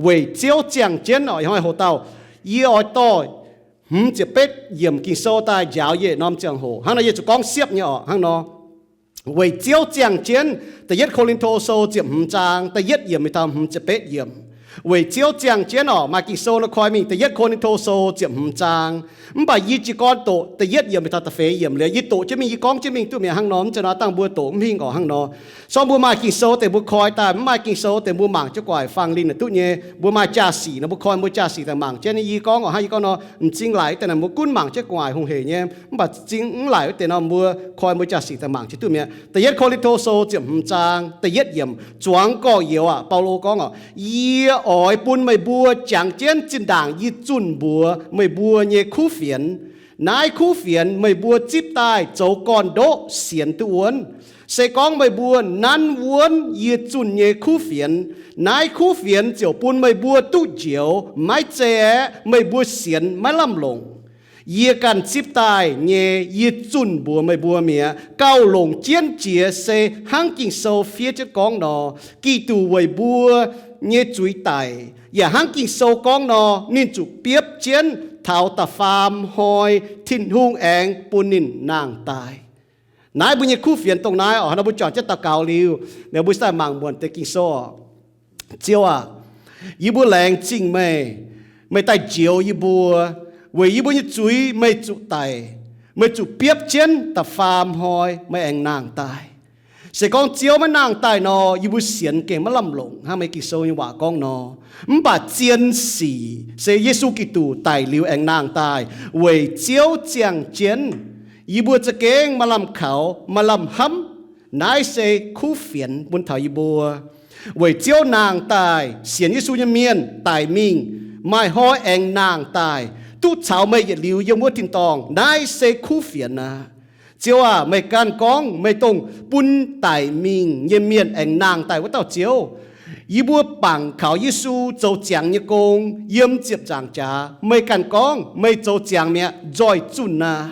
weic Ziouv ziangh jienv oc, hnoi hoc dauh, yie oix dorh hmz ziepc betv yiemc Ging-Sou daaih njaaux yie norm ziangh hoc. Hnangv nor yie zuqc gorngv siepv nyei oc, hnangv nor. Weic Ziouv ziangh jienv, da'yietv Ko^lin^to Sou ziepc hmz zaang da'yietv yiemc mingh taux hmz ziepc betv yiemc. Weic Ziouv ziangh jienv oc, maaih Ging-Sou nor koi mingh da'yietv Ko^lin^to Sou ziepc hmz zaang. Mv baac yie jiez gorn doqc da'yietv yiemc mingh taux da'feix yiemc liuz, yie doqc jienv mingh, yie gorngv jienv mingh duqv mi'aqv hnangv nor, mv zeiz nor dangh mbuo doqc mv hingh oc hnangv nor. Sorng mbuo maaih Ging-Sou deix mbuo koi daaih, mv maaih Ging-Sou deix mbuo mangc jienv gu'nguaaic fangx linh naaic duqv nyei. Mbuo maaih jaa-sic nor mbuo koi mbuo jaa-sic daaih mangc jienv. Yie gorngv oc hnangv yie gorngv nor, m'zing laaic wuov deix nor mbuo gunv mangc jienv gu'nguaaic hungh heic nyei, mv baac m'zing mv laaic wuov deix nor mbuo koi mbuo jaa-sic daaih mangc jienv duqv mi'aqv. Da'yietv Ko^lin^to Sou ziepc hmz zaang da'yietv yiemc, zuangx gorx-youz aac, Baulo gorngv oc, yie oix bun meih mbuo jangx jienv zinh ndaangc yie zunh mbuox meih mbuo nyei kuv fienx. Naaiv kuv fienx meih mbuo zipv daaih zoux gorn-ndoqv sienx duqv wuonv. Se gorngv meih mbuo nanv wuonv yie zunh nyei kuv fienx, naaiv kuv fienx ziouc bun meih mbuo duqv njoux. Maiv zei aeqv, meih mbuo sienx maiv lamh longc yie ganh zipv daaih nyei yie zunh mbuox meih mbuo mi'aqv. Gauh longc jienv jiex se hnangv Ging-Sou fiev jienv gorngv nor, Giduc weic mbuo nyei zuiz daic, yaac hnangv Ging-Sou gorngv nor, ninh zuqc biopv jienv taux da'faam hnoi Tin-Hungh aengx bun ninh nangh daaih. Naaiv mbuo nyei kuv fienx dongh naaiv oc. Hnangv nor mbuo juangc jienv daux gaux liuz, mbuo daaih mangc muonc deix Ging-Sou oc. Ziouv aah, yie mbuo laengz zingh meih. Meih daaih njoux yie mbuo. Weic yie mbuo nyei zuiz meih zuqc daic, meih zuqc biopv jienv da'faam hnoi meih aengx nangh daaih. Se gorngv Ziouv maiv nangh daaih nor, yie mbuo sienx gengh maiv lamh longc hnangv meih Ging-Sou nyei waac gorngv nor. Mv baac zien sic se Yesu Giduc daic liuz aengx nangh daaih weic Ziouv ziangh jienv. Yie mbuo za'gengh maaih lamh kaux, maaih lamh hnamv. Naaiv se kuv fienx bun taux yie mbuo. Weic Ziouv nangh daaih, sienx Yesu nyei mienh daic mingh, maaih hnoi aengx nangh daaih, duqv caux meih yietc liuz yiem wuov tin-dorngh. Naaiv se kuv fienx aqv. Ziouv aah, meih ganh gorngv meih dongh bun daic mingh nyei mienh aengx nangh daaih wuov dauh Ziouv. Yie mbuo bangc kaux Yesu zoux ziangx nyei gong yiem ziepc nzaangc jaax. Meih ganh gorngv meih zoux ziangx mi'aqv, nzoih zunh aqv.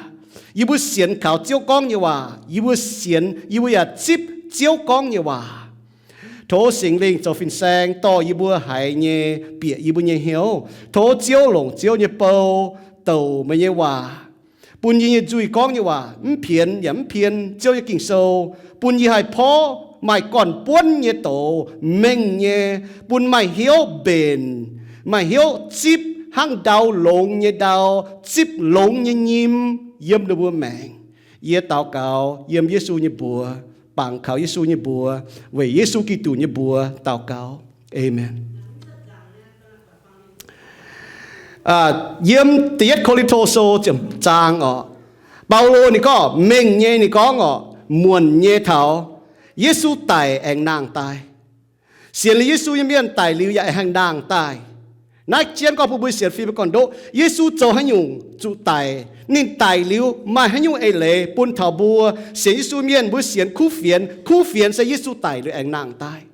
Yie mbuo sienx kaux Ziouv gorngv nyei waac. Yie mbuo sienx, yie mbuo yaac zipv Ziouv gorngv nyei waac. Tov Singx Lingh zoux fin-saeng dorh yie mbuo haiz nyei, bieqc yie mbuo nyei hnyouv. Tov Ziouv longc Ziouv nyei bou douc meih nyei waac, bun yie nyei nzuih gorngv nyei waac mv pienx yaac mv pien Ziouv nyei Ging-Sou, bun yie haih porv maaih gorn-buonv nyei douz, mengh nyei, bun maaih hnyouv mbenc, maaih hnyouv zipv hnangv ndau longx nyei ndau, zipv longx nyei nyim yiem ninh mbuo maengc. Yie daux gaux yiem Yesu nyei mbuox, bangc kaux Yesu nyei mbuox, weic Yesu Giduc nyei mbuox daux gaux. Aamen. Yiem da'yietv Ko^lin^to Sou ziepc zaang oc, Baulo ninh gorngv mengh nyei, ninh gorngv oc, muonc nyei taux Yesu daic aengx nangh daaih. Sienx liuz Yesu nyei mienh daic liuz yaac aengx nangh daaih. Naaiv jienv gorngv bun mbuo sienx fim nyei gorn-ndoqv, Yesu zoux haaix nyungc zuqc daic, ninh daic liuz maaih haaix nyungc eix leiz bun taux mbuo sienx Yesu mienh, mbuo sienx kuv fienx. Kuv fienx se Yesu daic liuz aengx nangh daaih.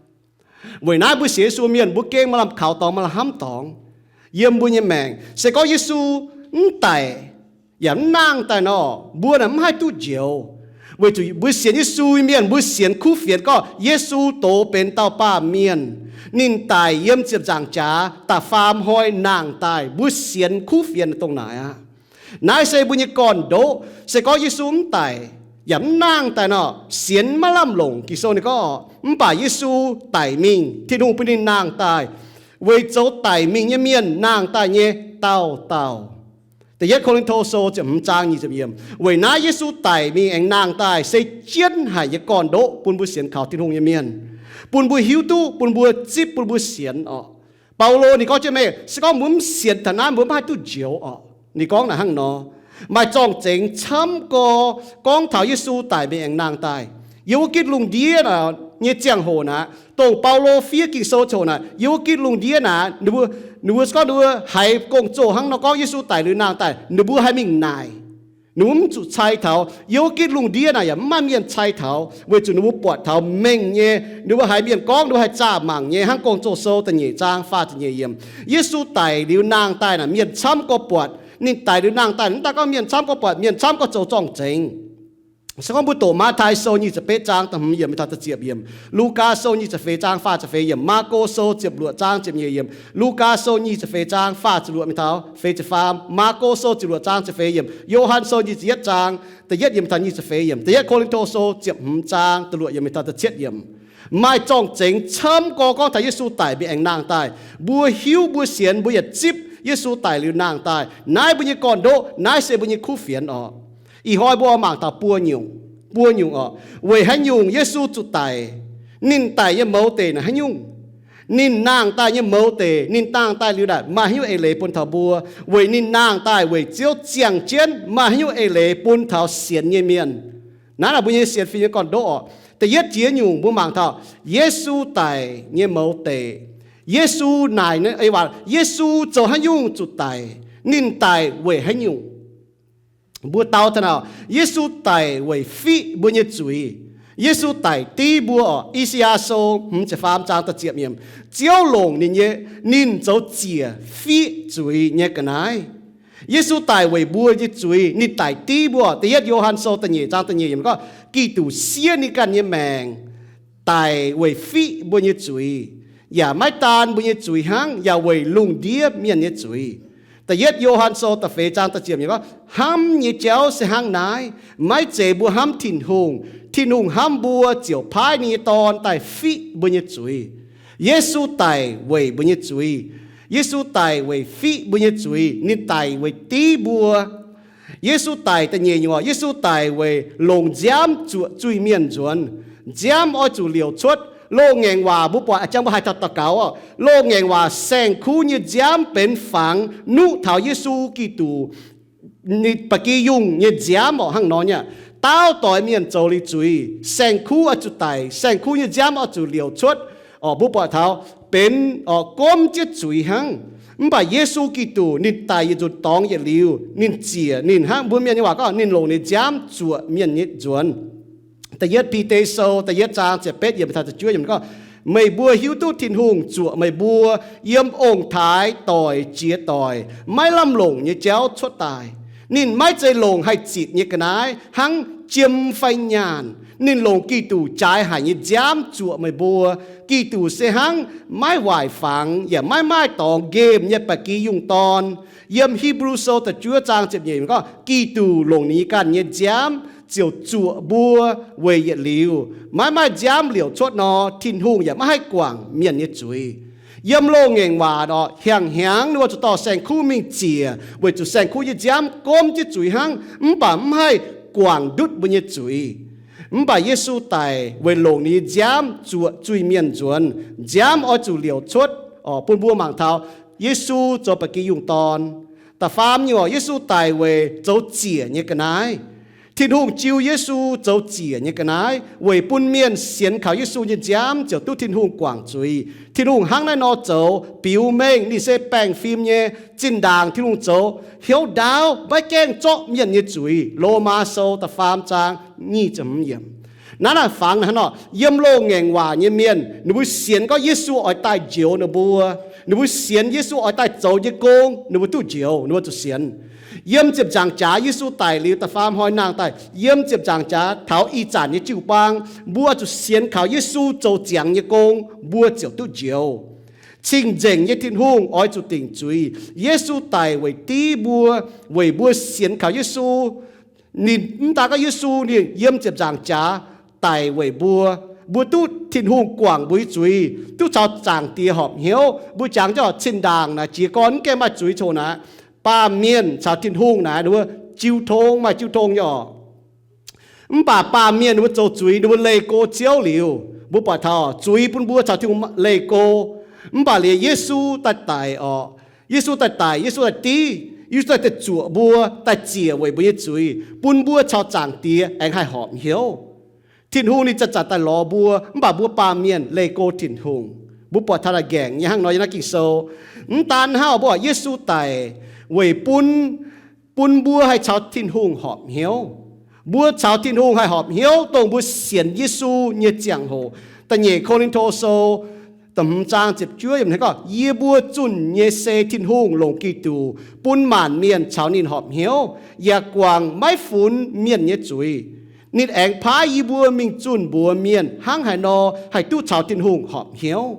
Weic naaiv mbuo sienx Yesu mienh mbuo gengh maaih lamh kaux dorngx, maaih lamh hnamv dorngx yiem mbuo nyei maengc. Se gorngv Yesu mv daic yaac mv nangh daaih nor, mbuo naaic mv haih duqv njoux. Weic zuqc mbuo sienx Yesu mienh, mbuo sienx kuv fienx gorngv Yesu doz benx dauh baamh mienh. Ninh daic yiem ziepc nzaangc jaax, da'faam hnoi nangh daaih. Mbuo sienx kuv fienx dongh naaic aqv. Naaiv se mbuo nyei gorn-ndoqv. Se gorngv Yesu mv daic yaac mv nangh daaih nor, sienx maiv lamh longc. Ging-Sou ninh gorngv, mv baac Yesu daic mingh, Tin-Hungh bun ninh nangh daaih, weic zoux daic mingh nyei mienh nangh daaih nyei dauh dauh. Da'yietv Ko^lin^to Sou ziepc hmz zaang nyic ziepc yiemc. Weic naaiv Yesu daic mingh aengx nangh daaih se jienv haic nyei gorn-ndoqv bun mbuo sienx kaux Tin-Hungh nyei mienh, bun mbuo hiuv duqv, bun mbuo zipv, bun mbuo sienx oc. Baulo ninh gorngv jienv mengh, se gorngv mbuo mv sienx taux naaiv, mbuo mv haih duqv njoux oc. Ninh gorngv naaic hnangv nor. Maaih zorng-zengx camv gorx gorngv taux Yesu daic mingh aengx nangh daaih. Yiem wuov gitv lungh ndiev naaic nyei ziangh hoc naaic, dongh Baulo fiev Ging-Sou ziangh hoc naaic, yiem wuov gitv lungh ndiev naaic, ninh mbuo, ninh mbuo se gorngv ninh mbuo haiz gong-zoh hnangv nor gorngv Yesu daic liuz nangh daaih, ninh mbuo haih mingh naaic. Ninh mbuo mv zuqc cai taux. Yiem wuov gitv lungh ndiev naaic yaac mv maaih mienh cai taux, weic zuqc ninh mbuo buatc taux mengh nyei. Ninh mbuo haiz mienh gorngv, ninh mbuo haih zaah mangc nyei, hnangv Gong-Zoh Sou da'nyeic zaang faah ziepc nyeic yiemc. Yesu daic liuz nangh daaih naaic mienh camv gorx buatc. Ninh daic liuz nangh daaih, mv daaih gorngv mienh camv gorx buatc, mienh camv gorx zoux zorng-zengx. Se gorngv mbuo doqc Matv^tai Sou nyic ziepc betv zaang da'hmz yiemc mingh taux da'ziepc yiemc, Lugaa Sou nyic ziepc feix zaang faah ziepc feix yiemc, Maako Sou ziepc luoqc zaang ziepc nyeic yiemc, Lugaa Sou nyic ziepc feix zaang faah ziepc luoqc mingh taux feix ziepc faam, Maako Sou ziepc luoqc zaang ziepc feix yiemc, Yo^han Sou nyic ziepc yietv zaang da'yietv yiemc mingh taux nyic ziepc feix yiemc, da'yietv Ko^lin^to Sou ziepc hmz zaang da'luoqc yiemc mingh taux da'cietv yiemc. Maaih zorng-zengx camv gorx gorngv taux Yesu daic mingh aengx nangh daaih. Mbuo hiuv, mbuo sienx, mbuo yietc zipv Yesu daic liuz nangh daaih. Naaiv mbuo nyei gorn-ndoqv, naaiv se mbuo nyei kuv fienx orqc. Ih hnoi mbuo mangc taux buo nyungc, buo nyungc orqc. Weic haaix nyungc Yesu zuqc daic? Ninh daic nyei mouz deic naaic haaix nyungc? Ninh nangh daaih nyei mouz deic, ninh nangh daaih liuz naaic maaih haaix nyungc eix leiz bun taux mbuo? Weic ninh nangh daaih weic Ziouv ziangh jienv, maaih haaix nyungc eix leiz bun taux sienx nyei mienh? Naaiv naaic mbuo nyei sienx fim nyei gorn-ndoqv orqc. Da'yietv jiex nyungc mbuo mangc taux Yesu daic nyei mouz deic. Yesu naaic, Yesu zoux haaix nyungc zuqc daic? Ninh daic weic haaix nyungc? Mbuo dau taux naaic, Yesu daic weic fiqv mbuo nyei zuiz. Yesu daic div mbuo orqc. I^saa^yaa Sou hmz ziepc faam zaang da'ziepc yiemc, Ziouv longc ninh nyei, ninh zoux ziec fiqv zuiz nyei ga'naaiv. Yesu daic weic mbuo nyei zuiz, ninh daic div mbuo orqc. Da'yietv Yo^han Sou da'nyeic zaang da'nyeic yiemc gorngv, Giduc siev ninh ganh nyei maengc daic weic fiqv mbuo nyei zuiz, yaac maiv daan mbuo nyei zuiz hnangv, yaac weic lungh ndiev mienh nyei zuiz. Da'yietv Yo^han Sou da'feix zaang da'ziepc yiemc gorngv, Hnamv nyei jauv se hnangv naaiv, maiv zeiz mbuo hnamv Tin-Hungh. Tin-Hungh hnamv mbuo ziouc paaiv ninh nyei Dorn daaih fiqv mbuo nyei zuiz. Yesu daic weic mbuo nyei zuiz. Yesu daic weic fiqv mbuo nyei zuiz. Ninh daic weic div mbuo. Yesu daic, da'nyeic nyungc, Yesu daic weic longc nziaamv zuoqc zuiz-mienh nzuonx. Nziaamv oix zuqc liouc cuotv. Loz-ngaengc waac mbuo buatc, jangx mbuo haih daux gaux orqc, loz-ngaengc waac saeng-kuv nyei nziaamv benx fangx nuqv taux Yesu Giduc ba'gi yungh nyei nziaamv orqc. Hnangv nor nyei, daauv doix mienh zoux liuz zuiz, saeng-kuv oix zuqc daic, saeng-kuv nyei nziaamv oix zuqc liouc cuotv orqc. Mbuo buatc taux benx orqc gomv jienv zuiz hnangv. Mv baac Yesu Giduc ninh daic yietc nzunc dorngx yietc liuz, ninh ziec ninh hnangv, mbuo mienh nyei waac gorngv ninh longc ninh nziaamv zuoqc mienh nyei nzuonx. Da'yietv Bide Sou da'yietv zaang ziepc betv yiemc taux ziepc juov yiemc gorngv, Meih mbuo hiuv duqv Tin-Hungh zuoqc meih mbuo yiem ong-taaix doic jiex doic maiv lamh longc nyei jauv cuotv daaih. Ninh maiv zeiz longc haih zitc nyei ga'naaiv hnangv jiem fai nyaanh. Ninh longc Giduc jaaix haic nyei nziaamv zuoqc meih mbuo. Giduc se hnangv maiv waaic fangx yaac maiv maaih dorngx nqemh nyei ba'gi yungh dorn. Yiem Hipv^lu Sou da'juov zaang ziepc nyeic gorngv, Giduc longc ninh ganh nyei nziaamv ziouc zuoqc mbuo weic yietc liuz, maiv maaih nziaamv liouc cuotv nor, Tin-Hungh yaac maiv haih guangc mienh nyei zuiz. Yiem loz-ngaengc waac orqc, hnyangx-hnyangx ninh mbuo zuqc dorh saeng-kuv mingh ziec, weic zuqc saeng-kuv nyei nziaamv gomv jienv zuiz hnangv, mv baac mv haih guangc ndutv mbuo nyei zuiz. Mv baac Yesu daic weic longc ninh nyei nziaamv zuoqc zuiz-mienh nzuonx. Nziaamv oix zuqc liouc cuotv orqc, bun mbuo mangc taux Yesu zoux ba'gi yungh dorn. Da'faam nyungc orqc, Yesu daic weic zoux ziec nyei ga'naaiv. Tin-Hungh jiu Yesu zoux ziec nyei ga'naaiv weic bun mienh sienx kaux Yesu nyei nziaamv ziouc duqv Tin-Hungh guangc zuiz. Tin-Hungh hnangv naaiv nor zoux biux mengh ninh se baengh fim nyei. Zinh ndaangc Tin-Hungh zoux hnyouv ndaauv, maiv gaengh zorqv mienh nyei zuiz. Lomaa Sou da'faam zaang nyic ziepc hmz yiemc. Naaiv naaic fangx naaiv nor, yiem loz-ngaengc waac nyei mienh ninh mbuo sienx gorngv Yesu oix daaih njoux ninh mbuo. Ninh mbuo sienx Yesu oix daaih zoux nyei gong ninh mbuo duqv njoux, ninh mbuo zuqc sienx. Yiem ziepc nzaangc jaax Yesu daic liuz da'faam hnoi nangh daaih, yiem ziepc nzaangc jaax taux ih zanc nyei jiu-baang, mbuo zuqc sienx kaux Yesu zoux ziangx nyei gong, mbuo ziouc duqv njoux. Cing-nzengc nyei Tin-Hungh oix zuqc dingc zuiz. Yesu daic weic div mbuo, weic mbuo sienx kaux Yesu. Ninh mv daan gorngv Yesu ninh yiem ziepc nzaangc jaax daic weic mbuo, mbuo duqv Tin-Hungh guangc mbuo nyei zuiz, duqv caux Zaangc Diex horpc hnyouv. Mbuo jangx jienv orqc, zinh ndaangc naaic jiez gorn mv gaengh maaih zuiz coc naaic, baamh mienh caux Tin-Hungh naaic ninh mbuo jiu tong, maaih jiu tong nyei orqc. Mv baac baamh mienh ninh mbuo zoux zuiz, ninh mbuo leih go Ziouv liuz, mbuo buatc taux zuiz bun mbuo caux Tin-Hungh leih go. Mv baac liuz Yesu daaih daic orqc, Yesu daaih daic, Yesu daaih div, Yesu daaih zuoqc mbuo, daaih ziec weic mbuo nyei zuiz, bun mbuo caux Zaangc Diex aengx haih horpc hnyouv. Tin-Hungh ninh zanc-zanc daaih lorz mbuo, mv baac mbuo baamh mienh leih go Tin-Hungh. Mbuo buatc taux naaic nqaengc nyei hnangv nor yiem naaiv Ging-Sou. Mv daan hnangv, mbuo Yesu daic weic bun, bun mbuo haih caux Tin-Hungh horpc hnyouv. Mbuo caux Tin-Hungh haih horpc hnyouv dongh mbuo sienx Yesu nyei ziangh hoc. Da'nyeic Ko^lin^to Sou da'hmz zaang ziepc juov yiemc gorngv, Yie mbuo zunh nyei se Tin-Hungh longc Giduc bun maanc mienh caux ninh horpc hnyouv, yaac guangc maiv funx mienh nyei zuiz. Ninh aengx paaiv yie mbuo mingh zunh mbuox mienh hnangv haaix nor haih duqv caux Tin-Hungh horpc hnyouv.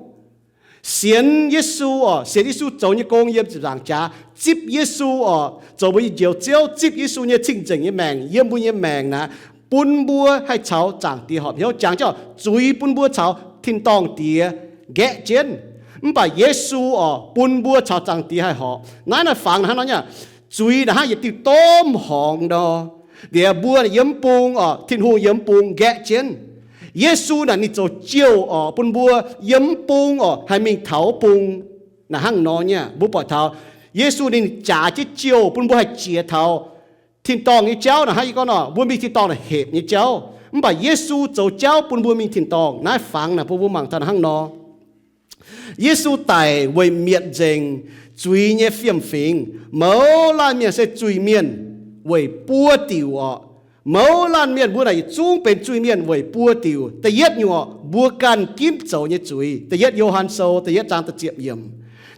Sienx Yesu oc, sienx Yesu zoux nyei gong yiem ziepc nzaangc jaax, zipv Yesu oc, zoux mbuo nyei Njoux Ziouv, zipv Yesu nyei cing-nzengc nyei maengc yiem mbuo nyei maengc naaic, bun mbuo haih caux Zaangc Diex horpc hnyouv. Jangx jienv zuiz bun mbuo caux tin-dorngh diex nqaeqv jienv. Mv baac Yesu oc, bun mbuo caux Zaangc Diex haih horpc. Naaiv naaiv fangx naaiv hnangv nor nyei, zuiz naaic hnangv yietc diuh domh horngz nor. Liuz mbuo yiem mv bung oc, Tin-Hungh yiem mv bung nqaeqv jienv. Yesu naaic ninh zoux jouh oc, bun mbuo yiem mv bung oc, haih mingh taux wuov bung. Naaic hnangv nor nyei, mbuo buatc taux Yesu ninh jaax jienv jouh bun mbuo haih jiex taux tin-dorngh nyei jauv. Naaic hnangv yie gorngv nor, mbuo mingh tin-dorngh naaic hepc nyei jauv, mv baac Yesu zoux jauv bun mbuo mingh tin-dorngh. Naaiv fangx naaic bun mbuo mangc taux naaic hnangv nor. Yesu daic weic mietc nzengc zuiz nyei fiem-fingx. Mouz laanh mienh se zuiz-mienh weic buo diuc oc. Mouz laanh mienh mbuo naaic yietc zungv benx zuiz-mienh weic buo diuc. Da'yietv nyungc oc, mbuo ganh ginv zoux nyei zuiz. Da'yietv Yo^han Sou da'yietv zaang da'ziepc yiemc.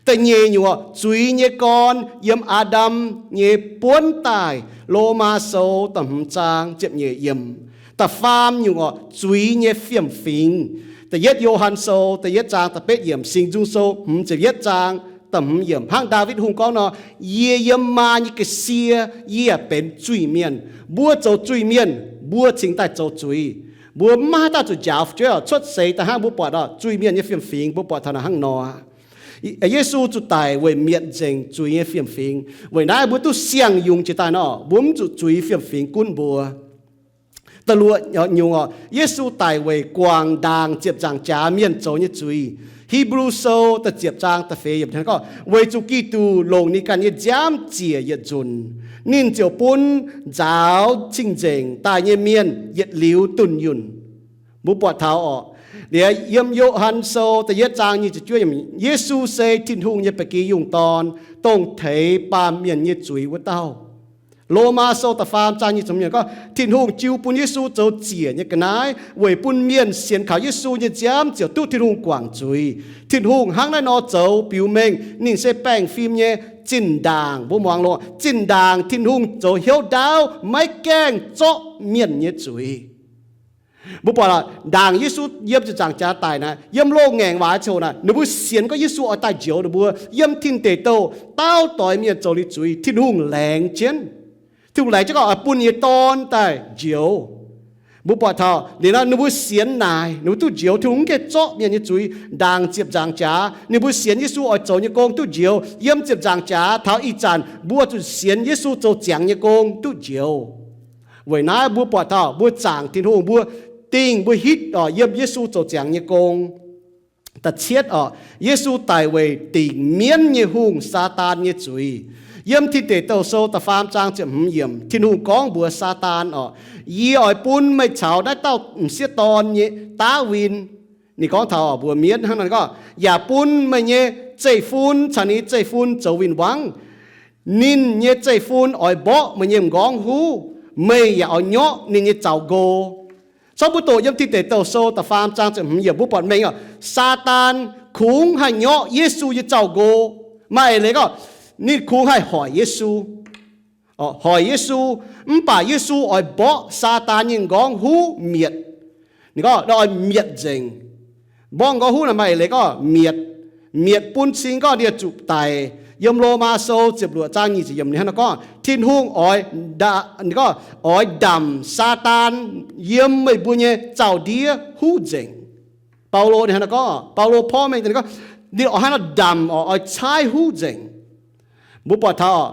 Da'nyeic nyungc oc, zuiz nyei gorn yiem Aa^ndam nyei buonv daaih, Lomaa Sou da'hmz zaang ziepc nyeic yiemc. Da'faam nyungc oc, zuiz nyei fiem-fingx. Da'yietv Yo^han Sou da'yietv zaang da'betv yiemc, Singx Nzung Sou hmz ziepc yietv zaang da'hmz yiemc. Hnangv Ndaawitv Hungh gorngv nor, yie yiem maa nyei ga'sie, yie yaac benx zuiz-mienh. Mbuo zoux zuiz-mienh, mbuo cingx daaih zoux zuiz. Mbuo mv maaih haaix dauh zuqc njaaux fu'jueiv oc. Cuotv seix daaih hnangv mbuo buatc oc, zuiz-mienh nyei fiem-fingx mbuo buatc taux naaic hnangv nor. Yesu zuqc daic weic mietc nzengc zuiz nyei fiem-fingx. Weic naaiv mbuo duqv siang-yungz jiex daaih nor, mbuo mv zuqc zuiz fiem-fingx gunv mbuo. Da'luoqc nyungc oc, Yesu daic weic guangc ndaangc ziepc nzaangc jaax mienh zoux nyei zuiz. Hipv^lu Sou da'ziepc zaang da'feix yiemc gorngv, weic zuqc Giduc longc ninh ganh nyei nziaamv ziec yietc nzunc, ninh ziouc bun nzaaux cing-nzengc daaih nyei mienh yietc liuz dunh yunh. Mbuo buatc taux oc, liuz yiem Yo^han Sou da'yietv zaang nyic ziepc juov yiemc, Yesu se Tin-Hungh nyei ba'gi yungh dorn, dongh teix baamh mienh nyei zuiz wuov dauh. Lomaa Sou da'faam zaang nyic ziepc hmz yiemc gorngv, Tin-Hungh jiu bun Yesu zoux ziec nyei ga'naaiv weic bun mienh sienx kaux Yesu nyei nziaamv ziouc duqv Tin-Hungh guangc zuiz. Tin-Hungh hnangv naaiv nor zoux biux mengh ninh se baengh fim nyei zinh ndaangc. Mbuo muangx loh, zinh ndaangc Tin-Hungh zoux hnyouv ndaauv maiv gaengh zorqv mienh nyei zuiz. Mbuo buatc ndaangc Yesu yiem ziepc nzaangc jaax daic naaic, yiem loz-ngaengc waac ziangh hoc naaic, ninh mbuo sienx gorngv Yesu oix daaih njoux ninh mbuo. Yiem tin deic douh, daauv doix mienh zoux liuz zuiz, Tin-Hungh laengz jienv. Tin-Hungh laengz jienv gorngv oix bun nyei Dorn daaih njoux. Mbuo buatc taux liuz nor, ninh mbuo sienx naaic, ninh mbuo duqv njoux. Tin-Hungh mv gaengh zorqv mienh nyei zuiz. Ndaangc ziepc nzaangc jaax ninh mbuo sienx Yesu oix zoux nyei gong duqv njoux. Yiem ziepc nzaangc jaax taux ih zanc mbuo zuqc sienx Yesu zoux ziangx nyei gong duqv njoux. Weic naaiv mbuo buatc taux mbuo zaangc Tin-Hungh, mbuo dingh mbuo hitv oc yiem Yesu zoux ziangx nyei gong. Da'cietv oc, Yesu daic weic dingc mienv nyei hungh, Saadaan, nyei zuiz. Yiem Tin Deic Douh Sou da'faam zaang ziepc hmz yiemc, Tin-Hungh gorngv mbuox Saadaan oc, Yie oix bun meih caux naaiv dauh m'sieqv dorn nyei Ndaawin, ninh gorngv taux mbuox mienv hnangv naaiv gorngv, yaac bun meih nyei zeiv-fun caux ninh nyei zeiv-fun zoux win-wangv. Ninh nyei zeiv-fun oix mborqv meih nyei m'nqorngv huv, meih yaac oix nyorqv ninh nyei zaux-nqo. Cov mbuo doqc yiem Tin Deic Douh Sou da'faam zaang ziepc hmz yiemc mbuo buatc mengh oc, Saadaan kungx haih nyorqv Yesu nyei zaux-nqo. Maaih eix leiz gorngv ninh kungx haih hoic Yesu, hoic Yesu, mv baac Yesu oix mborqv Saadaan nyei m'nqorngv huv mietc. Ninh gorngv oix mietc nzengc. Mborqv m'nqorngv huv naaic maaih eix leiz gorngv mietc, mietc bun cing gorngv ninh zuqc daic. Yiem Lomaa Sou ziepc luoqc zaang nyic ziepc yiemc ninh hnangv naaiv gorngv Tin-Hungh oix, ninh gorngv oix ndamc Saadaan yiem meih mbuo nyei zaux-ndiev huv nzengc. Baulo ninh hnangv naaiv gorngv, Baulo porv mengh ninh gorngv, ninh oix hnangv naaiv ndamc oc, oix caaiv huv nzengc. Mbuo buatc taux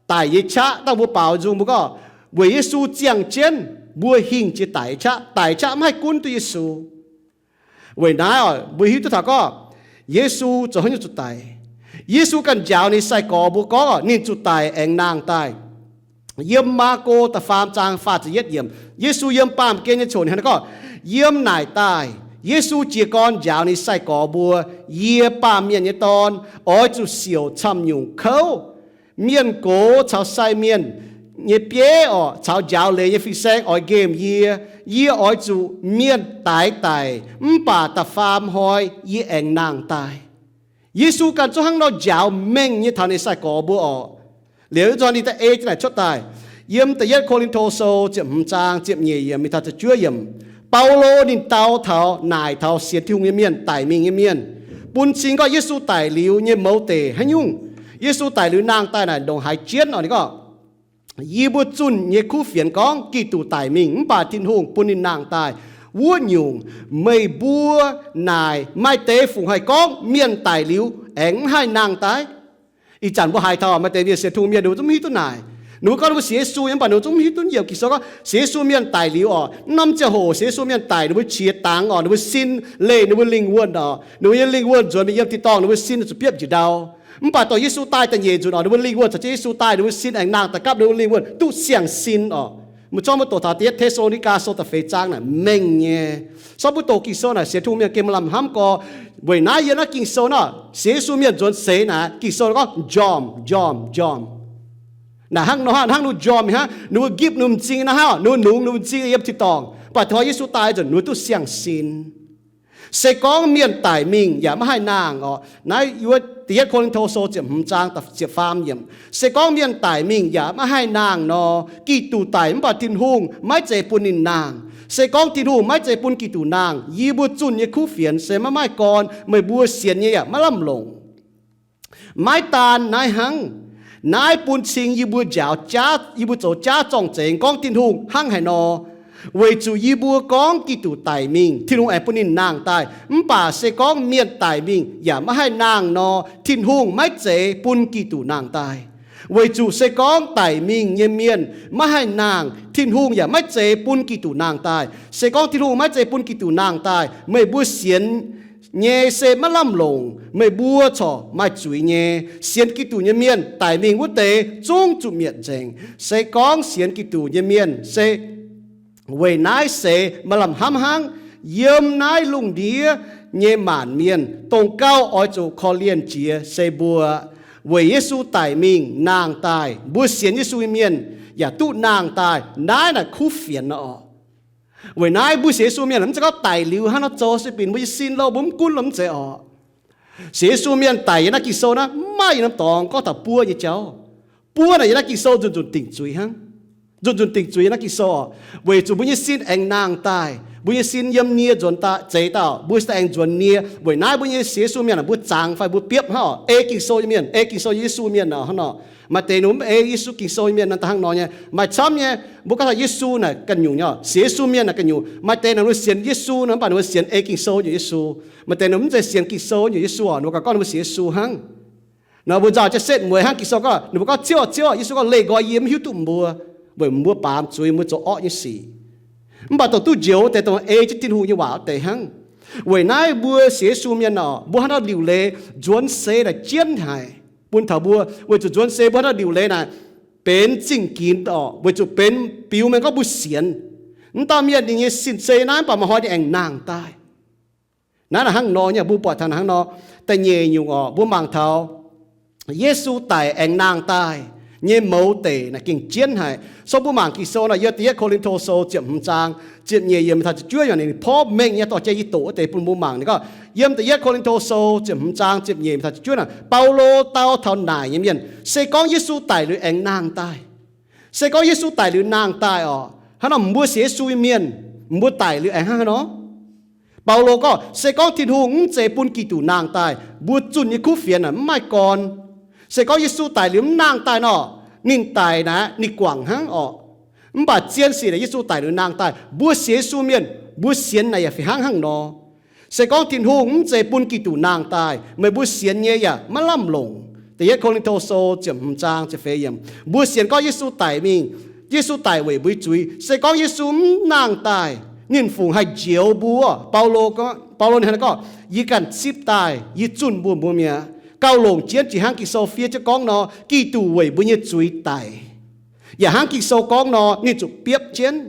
daic nyei qaqv dangh mbuo baaux nzung mbuo gorngv weic Yesu ziangh jienv mbuo hingh jiex daic nyei qaqv. Daic nyei qaqv maiv haih gunv duqv Yesu. Weic naaiv oc, mbuo hiuv duqv taux gorngv Yesu zoux haaix nyungc zuqc daic. Yesu ganh njaaux ninh sai-gorx mbuo gorngv ninh zuqc daic aengx nangh daaih. Yiem Maako da'faam zaang faah ziepc yietv yiemc, Yesu yiem baamh gen nyei ziangh hoc ninh hnangv naaiv gorngv, yiem naaic daaih Yesu jiez gorn njaaux ninh sai-gorx mbuo, Yie, Baamh Mienh nyei Dorn, oix zuqc siouc camv-nyungc kouv. Mienh gox caux sai mienh nyei bieiv oc, caux njaaux leiz nyei fin-saeng oix nqemh yie. Yie oix zuqc mienh daix daic, mv baac da'faam hnoi yie aengx nangh daaih. Yesu ganh zungv hnangv nor njaaux mengh nyei taux ninh sai-gorx mbuo oc. Liuz nzunc ninh da'ei jienv naaic cuotv daaih, Yiem Da'yietv Ko^lin^to Sou ziepc hmz zaang ziepc nyeic yiemc mingh taux ziepc juov yiemc, Baulo ninh dau taux naaic taux sienx Tin-Hungh nyei mienh, daic mingh nyei mienh, bun cing gorngv Yesu daic liuz nyei mouz deic haaix nyungc. Yesu daic liuz nangh daaih naaic ndongc haaix jienv oc. Ninh gorngv, yie mbuo zunh nyei kuv fienx gorngv Giduc daic mingh mv baac Tin-Hungh bun ninh nangh daaih. Wuov nyungc, meih mbuo naaic maaih deix fungc haih gorngv mienh daic liuz aengx mv haih nangh daaih? Ih zanc mbuo haiz taux maaih deix mienh sienx Tin-Hungh mienh ninh mbuo zungv mv hiuv duqv naaic. Ninh mbuo gorngv ninh mbuo sienx Yesu nyei mv baac ninh mbuo zungv mv hiuv duqv nyei. Ging-Sou gorngv sienx Yesu mienh daic liuz oc, mv norm ziangh hoc sienx Yesu mienh daic, ninh mbuo qiex dangx oc, ninh mbuo sin leih ninh mbuo lingh wuonh oc, ninh mbuo nyei lingh wuonh nzuonx mingh yiem tin-dorngh, ninh mbuo sin zuqc biopv njiec ndau. Mv baac dongh Yesu daaih da'nyeic nzunc oc, ninh mbuo lingh wuonh caux jienv Yesu daaih, ninh mbuo sin aengx nangh daaih gapv ninh mbuo lingh wuonh duqv siang-sin oc. Meih zorqv mbuo doqc taux Da'yietv Te^saa^lo^ni^gaa Sou da'feix zaang naaic mengh nyei. Zorqv mbuo doqc Ging-Sou naaic sienx Tin-Hungh mienh gengh maaih lamh hnamv gorx. Weic naaiv yiem naaiv Ging-Sou naaic sienx Yesu mienh nzuonx seix naaic Ging-Sou gorngv njormh, njormh, njormh. Naaic hnangv nor, hnangv nor njormh hnangv, ninh mbuo gipv ninh m'zing naaiv hnangv, ninh mbuo nungx ninh m'zing yiem tin-dorngh. Mv baac taux Yesu daaih nzunc ninh mbuo duqv siang-sin. Se gorngv mienh daic mingh yaac maiv haih nangh oc. Naaiv yiem Da'yietv Ko^lin^to Sou ziepc hmz zaang ziepc faam yiemc, se gorngv mienh daic mingh yaac maiv haih nangh nor, Giduc daic mv baac Tin-Hungh maiv zeiz bun ninh nangh. Se gorngv Tin-Hungh maiv zeiz bun Giduc nangh, yie mbuo zunh nyei kuv fienx se maiv maaih gorn, meih mbuo sienx nyei yaac maiv lamh longc. Maiv daan naaiv hnangv, naaiv bun cing yie mbuo njaaux jaav, yie mbuo zoux jaav zorng-zengx gorngv Tin-Hungh hnangv haaix nor. Weic zuqc yie mbuo gorngv Giduc daic mingh, Tin-Hungh aengx bun ninh nangh daaih. Mv baac se gorngv mienh daic mingh yaac maiv haih nangh nor, Tin-Hungh maiv zeiz bun Giduc nangh daaih. Weic zuqc se gorngv daic mingh nyei mienh maiv haih nangh, Tin-Hungh yaac maiv zeiz bun Giduc nangh daaih. Se gorngv Tin-Hungh maiv zeiz bun Giduc nangh daaih, meih mbuo sienx nyei se maiv lamh longc, meih mbuo corc maaih zuiz nyei. Sienx Giduc nyei mienh daic mingh wuov deix zungv zuqc mietc nzengc. Se gorngv sienx Giduc nyei mienh se weic naaiv seix maaih lamh hnamv hnangv, yiem naaiv lungh ndiev nyei maanc mienh dongh gauh oix zuqc korv-lienh jiex se mbuo. Weic Yesu daic mingh nangh daaih, mbuo sienx Yesu nyei mienh yaac duqv nangh daaih. Naaiv naaic kuv fienx nor oc. Weic naaiv mbuo sienx Yesu mienh mv zeiz gorngv daic liuz hnangv nor zoux se binc mbuo nyei sin lo mbuo mv gunv lo mv zeiz oc. Sienx Yesu mienh daic yiem naaiv Ging-Sou naaiv mv maaih yietc norm dorngx gorngv taux buov nyei jauv. Buov naaic yiem naaiv Ging-Sou nzunc nzunc dingc zuiz hnangv. Nzunc nzunc dingc zuiz yiem naaiv Ging-Sou oc. Weic zuqc mbuo nyei sin aengx nangh daaih, mbuo nyei sin yiem nie nzuonx daaih, zeix daaih oc, mbuo sin aengx nzuonx nie. Weic naaiv mbuo nyei sienx Yesu mienh mbuo zangx fai mbuo biopv hnangv oc. Ei Ging-Sou nyei mienh, ei Ging-Sou nyei Yesu mienh oc hnangv nor. Maaih deix ninh mv ei Yesu Ging-Sou nyei mienh naaiv daaih hnangv nor nyei. Maaih camv nyei, mbuo gorngv taux Yesu naaic ganh nyungc nyei oc, sienx Yesu mienh naaic ganh nyungc. Maaih deix naaic ninh sienx Yesu nor mv baac ninh mbuo sienx ei Ging-Sou nyungc Yesu. Maaih deix ninh mv zeiz sienx Ging-Sou nyungc Yesu oc, ninh mbuo ganh gorngv ninh mbuo sienx Yesu hnangv. Nor mbuo nzauh jienv setv mueiz hnangv Ging-Sou gorngv, ninh mbuo gorngv, Ziouv, Ziouv, Yesu gorngv, Leih nqoi yie, mv hiuv duqv mbuo, weic mbuo baamz zuiz, mbuo zoux orqv nyei sic. Mv baac dongh duqv njoux deix, dongh ei jienv Tin-Hungh nyei waac wuov deix hnangv. Weic naaiv mbuo sienx Yesu mienh oc, mbuo hnangv nor liuc leiz nzuonx seix naaic jienv haic bun taux mbuo. Weic zuqc nzuonx seix mbuo hnangv nor liuc leiz naaic benx zingh ginx oc, weic zuqc benx biux mengh gorngv mbuo sienx. Mv dauh mienh ninh nyei sin se naaiv, mv baac maaih hnoi ninh aengx nangh daaih. Naaiv naaic hnangv nor nyei, mbuo buatc taux hnangv nor. Da'nyeic nyungc oc, mbuo mangc taux Yesu daic aengx nangh daaih nyei mouz deic naaic gengh jienv haic. So mbuo mangc Ging-Sou naaic yiem Da'yietv Ko^lin^to Sou ziepc hmz zaang ziepc nyeic yiemc taux ziepc juov, ninh porv mengh nyei dorh jai yie doqc wuov deix bun mbuo mangc. Ninh gorngv yiem Da'yietv Ko^lin^to Sou ziepc hmz zaang ziepc nyeic taux ziepc juov naaic, Baulo dau taux naaic nyei mienh, se gorngv Yesu daic liuz aengx nangh daaih. Se gorngv Yesu daic liuz nangh daaih oc, hnangv nor mbuo sienx Yesu nyei mienh, mbuo daic liuz aengx hnangv haaix nor? Baulo gorngv, se gorngv Tin-Hungh mv zeiz bun Giduc nangh daaih, mbuo zunh nyei kuv fienx naaic mv maaih gorn. Se gorngv Yesu daic liuz mv nangh daaih nor, ninh daic naaic ninh guangc hnangv oc. Mv baac zien sic naaic Yesu daic liuz nangh daaih, mbuo sienx Yesu mienh, mbuo sienx naaic yaac fih hnangv hnangv nor. Se gorngv Tin-Hungh mv zeiz bun Giduc nangh daaih, meih mbuo sienx nyei yaac maiv lamh longc. Da'yietv Ko^lin^to Sou ziepc hmz zaang ziepc feix yiemc, mbuo sienx gorngv Yesu daic mingh, Yesu daic weic mbuo nyei zuiz. Se gorngv Yesu mv nangh daaih, ninh fungc haih njoux mbuo? Baulo, Baulo ninh hnangv naaiv gorngv, yie ganh zipv daaih, yie zunh mbuo, mbuo mi'aqv. Gauh longc jienv jiex hnangv Ging-Sou fiev jienv gorngv nor, Giduc weic mbuo nyei zuiz daic. Yaac hnangv Ging-Sou gorngv nor, ninh zuqc biopv jienv.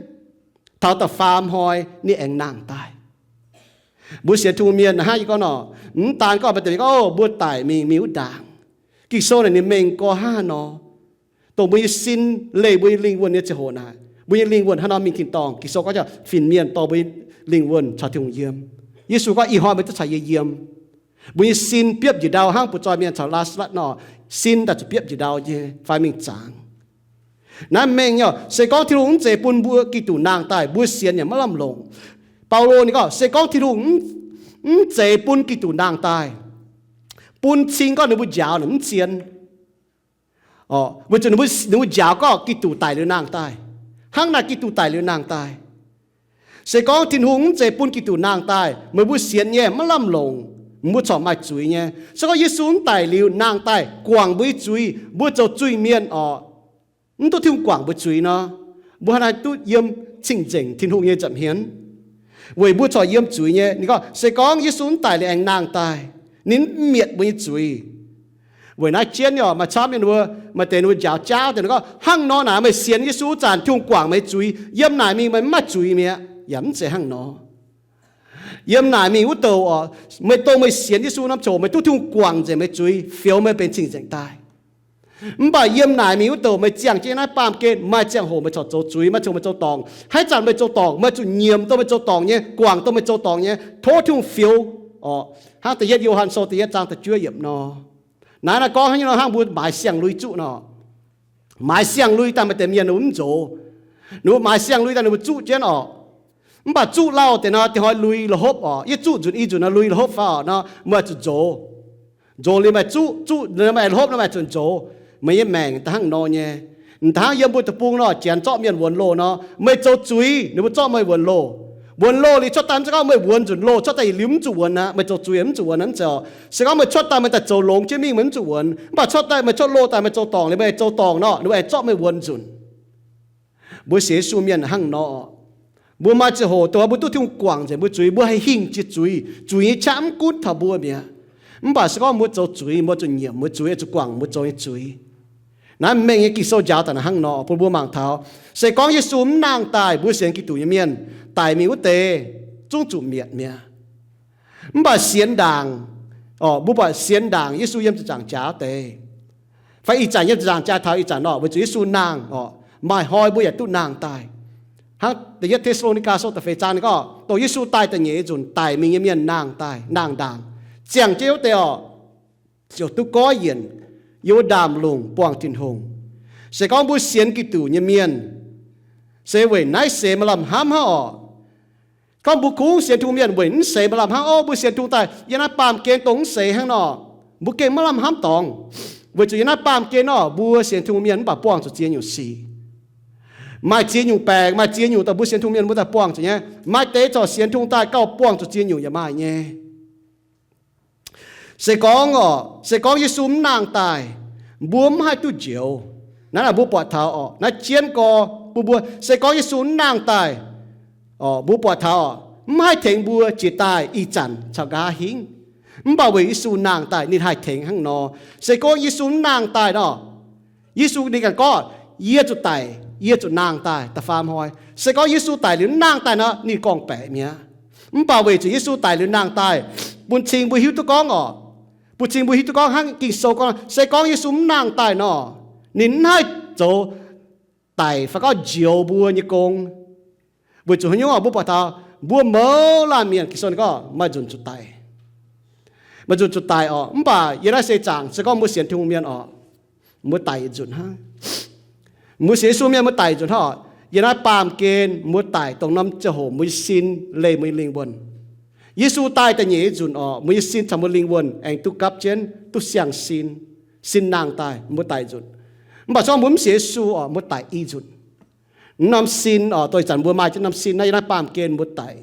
Taux da'faam hnoi ninh aengx nangh daaih. Mbuo sienx Tin-Hungh mienh hnangv yie gorngv nor, mv daan gorngv maaih deix gorngv, o, mbuo daic mingh, mingh wuov ndaangc. Ging-Sou naaic ninh mengh gorx hnangv haaix nor, dongh mbuo nyei sin leih mbuo nyei lingh wuonh nyei ziangh hoc naaic, mbuo nyei lingh wuonh hnangv nor mingh tin-dorngh. Ging-Sou gorngv, fin-mienh dorh mbuo nyei lingh wuonh caux Tin-Hungh yiem. Yesu gorngv, ih hnoi meih duqv caux yie yiem. Mbuo nyei sin biopv njiec ndau hnangv butv-zoih mienh caux Laa^saa^latv nor, sin daaih zuqc biopv njiec ndau nyei fai mingh zaangc. Naaiv mengh nyei, se gorngv Tin-Hungh mv zeiz bun mbuo Giduc nangh daaih, mbuo sienx yaac maiv lamh longc. Baulo ninh gorngv, se gorngv Tin-Hungh mv, mv zeiz bun Giduc nangh daaih, bun cing gorngv ninh mbuo njaaux ninh mv zien. Weic zuqc ninh mbuo, ninh mbuo njaaux gorngv Giduc daic liuz nangh daaih. Hnangv naaic Giduc daic liuz nangh daaih. Se gorngv Tin-Hungh mv zeiz bun Giduc nangh daaih, meih mbuo sienx nyei maiv lamh longc, mbuo corc maaih zuiz nyei. Se gorngv Yesu mv daic liuz nangh daaih guangc mbuo nyei zuiz, mbuo zoux zuiz-mienh orqc, mv duqv Tin-Hungh guangc mbuo zuiz nor, mbuo hnangv haaix duqv yiem cing-nzengc Tin-Hungh nyei nza'hmien? Weic mbuo corc yiem zuiz nyei. Ninh gorngv, se gorngv Yesu mv daic liuz aengx nangh daaih, ninh mv mietc mbuo nyei zuiz. Weic naaiv jienv nyei orqc, maaih camv mienh mbuo, maaih deix ninh mbuo njaaux jaauv deix, ninh gorngv, hnangv nor naaic meih sienx Yesu zanc Tin-Hungh guangc meih zuiz, yiem naaic mingh meih mv maaih zuiz mi'aqv. Yaac mv zeiz hnangv nor. Yiem naaic mingh wuov douc orqc, meih dongh meih sienx Yesu norm ziangh hoc meih duqv Tin-Hungh guangc nzengc meih zuiz, fioux meih benx cing-nzengc daaih. Mv baac yiem naaic mingh wuov douc meih ziangh jienv yiem naaiv baamh gen, maaih ziangh hoc meih corc zoux zuiz, maaih ziangh hoc meih zoux dorngc. Haaix zanc meih zoux dorngc, meih zuqc nyiemc dongh meih zoux dorngc nyei, guangc dongh meih zoux dorngc nyei, tov Tin-Hungh fioux orqc. Hnangv da'yietv Yo^han Sou da'yietv zaang da'juov yiemc nor. Naaiv naaiv gorngv hnangv nyei nor, hnangv mbuo maaiz siang-lui zuqv nor. Maaiz siang-lui daaih maaih deix mienh ninh mbuo mv nzox. Ninh mbuo maaiz siang-lui daaih ninh mbuo zuqv jienv orqc. Mv baac zuqv lauh deix nor, dingc hnoi lui la'hopv orqc. Yie zuqv nzunc i nzunc nor lui la'hopv faaux orqc nor, meih zuqc nzox. Nzox liuz meih zuqc, zuqc meih la'hopv nor meih zuqc nzox. Meih nyei maengc da'hnangv nor nyei. M'daaih hnangv yiem mbuo deic-bung nor, janx zorqv mienh wuonx loh nor, meih zoux zuiz ninh mbuo zorqv meih wuonx loh. Wuonx loh liuz cuotv daaih mv zeiz gorngv meih wuonx nzunc loh, cuotv daaih yietc liuz mv zuqc wuonx aqv, meih zoux zuiz mv zuqc wuonx aqv, mv zeiz orqc. Se gorngv meih cuotv daaih meih daaih zoux longx jienv mingh meih mv zuqc wuonx, mv baac cuotv daaih meih cuotv loh daaih meih zoux dorngc liuz meih zoux dorngc nor, ninh mbuo aengx zorqv meih wuonx nzunc. Mbuo sienx Yesu mienh hnangv nor. Mbuo maaih ziangh hoc dongh mbuo duqv Tin-Hungh guangc nzengc mbuo zuiz, mbuo haih hingh jiex zuiz, zuiz nyei qaqv mv gunv taux mbuo mi'aqv. Mv baac se gorngv mbuo zoux zuiz, mbuo zuqc nyiemc mbuo zuiz, zuqc guangc mbuo zoux nyei zuiz. Naaiv mengh nyei Ging-Sou njaaux daaih naaic hnangv nor bun mbuo mangc taux, se gorngv Yesu mv nangh daaih, mbuo sienx Giduc nyei mienh daic mingh wuov deix zungv zuqc mietc mi'aqv. Mv baac sienx ndaangc, orqc, mbuo buatc sienx ndaangc Yesu yiem ziepc nzaangc jaax wuov deix, fai ih zanc yiem ziepc nzaangc jaax taux ih zanc orqc, weic zuqc Yesu nangh orqc, maaih hnoi mbuo yaac duqv nangh daaih. Hnangv da'yietv Te^saa^lo^ni^gaa Sou da'feix zaang ninh gorngv, dongh Yesu daaih da'nyeic nyei nzunc, daic mingh nyei mienh nangh daaih, nangh ndaangc, ziangh jienv wuov deix orqc, ziouc duqv goiv yienc yiem wuov ndaamv-lungh buangh Tin-Hungh. Se gorngv mbuo sienx Giduc nyei mienh, se weic naaiv seix maaih lamh hnamv hnangv orqc. Gorngv mbuo kungx sienx Tin-Hungh mienh weic mv seix maaih lamh hnamv, o, mbuo sienx Tin-Hungh daaih yiem naaiv baamh gen dongh mv seix hnangv nor, mbuo gengh maiv lamh hnamv dorngx. Weic zuqc yiem naaiv baamh gen nor, mbuo sienx Tin-Hungh mienh mv baac buangh zuqc ziex nyungc sic. Maaih ziex nyungc baengc, maaih ziex nyungc daaih mbuo sienx Tin-Hungh mienh mbuo daaih buangh zuqc nyei. Maaih deix corc sienx Tin-Hungh daaih gauh buangh zuqc ziex nyungc yaac maaih nyei. Se gorngv orqc, se gorngv Yesu mv nangh daaih, mbuo mv haih duqv njoux. Naaiv naaic mbuo buatc taux orqc, naaiv jienv gorx bun mbuo, se gorngv Yesu mv nangh daaih, orqc, mbuo buatc taux orqc, mv haih tengx mbuo jiex daaih ih zanc caux nqa'haav hingv. Mv baac weic Yesu nangh daaih, ninh haih tengx hnangv nor. Se gorngv Yesu mv nangh daaih nor, Yesu ninh ganh gorngv, yie zuqc daic, yie zuqc nangh daaih da'faam hnoi. Se gorngv Yesu daic liuz mv nangh daaih nor, ninh gorngv-baeqc mi'aqv. Mv baac weic zuqc Yesu daic liuz nangh daaih, bun cing mbuo hiuv duqv gorngv orqc, bun cing mbuo hiuv duqv gorngv hnangv Ging-Sou gorngv, se gorngv Yesu mv nangh daaih nor, ninh mv haih zoux daic fai gorngv njoux mbuo nyei gong. Weic zuqc haaix nyungc orqc? Mbuo buatc taux mbuo mouz laanh mienh, Ging-Sou ninh gorngv maaih nzunc zuqc daic. Maaih nzunc zuqc daic orqc. Mv baac yiem naaiv seix zaangc se gorngv mbuo sienx Tin-Hungh mienh orqc, mbuo daic yietc nzunc hnangv. Mbuo sienx Yesu mienh mbuo daic nzunc hnangv orqc. Yiem naaiv baamh gen mbuo daic dongh norm ziangh hoc mbuo nyei sin leih mbuo nyei lingh wuonh. Yesu daaih da'nyeic nyei nzunc orqc, mbuo nyei sin caux mbuo lingh wuonh aengx duqv gapv jienv, duqv siang-sin. Sin nangh daaih, mbuo daic nzunc. Mv baac se gorngv mbuo mv sienx Yesu orqc, mbuo daic i nzunc. Norm sin orqc, dongh ih zanc mbuo maaih jienv norm sin naaiv, yiem naaiv baamh gen mbuo daic.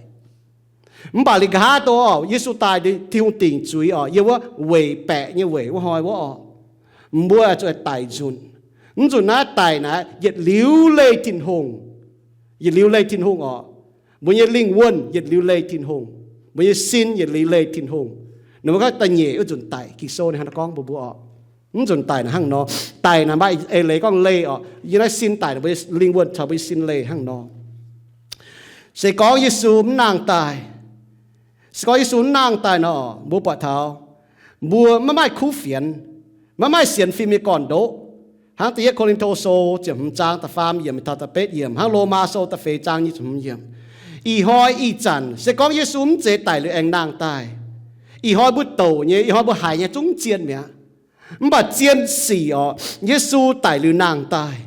Mv baac liuz nqa'haav dongh orqc, Yesu daaih, Tin-Hungh dingc zuiz orqc, yiem wuov weic baeqc nyei weic wuov hnoi wuov orqc, mbuo zuqc daic nzunc. Mv nzunc naaiv daic naaiv yietc liuz leih Tin-Hungh. Yietc liuz leih Tin-Hungh orqc. Mbuo nyei lingh wuonh yietc liuz leih Tin-Hungh. Mbuo nyei sin yietc liuz leih Tin-Hungh. Ninh mbuo gorngv da'nyeic wuov nzunc daic, Ging-Sou ninh hnangv naaiv gorngv mbuox mbuo orqc. Mv nzunc daic naaiv hnangv nor, daic naaic maaih eix leiz gorngv leih orqc, yiem naaiv sin daic, mbuo nyei lingh wuonh caux mbuo nyei sin leih hnangv nor. Se gorngv Yesu mv nangh daaih, se gorngv Yesu mv nangh daaih nor, mbuo buatc taux mbuo maiv maaih kuv fienx, maiv maaih sienx fim nyei gorn-ndoqv. Hnangv da'yietv Ko^lin^to Sou ziepc hmz zaang da'faam yiemc taux da'betv yiemc, hnangv Lomaa Sou da'feix zaang nyic ziepc hmz yiemc. Ih hnoi ih zanc se gorngv Yesu mv zeiz daic liuz aengx nangh daaih, ih hnoi mbuo douc nyei, ih hnoi mbuo haiz nyei zungv zien mi'aqv. Mv baac zien sic orqc, Yesu daic liuz nangh daaih.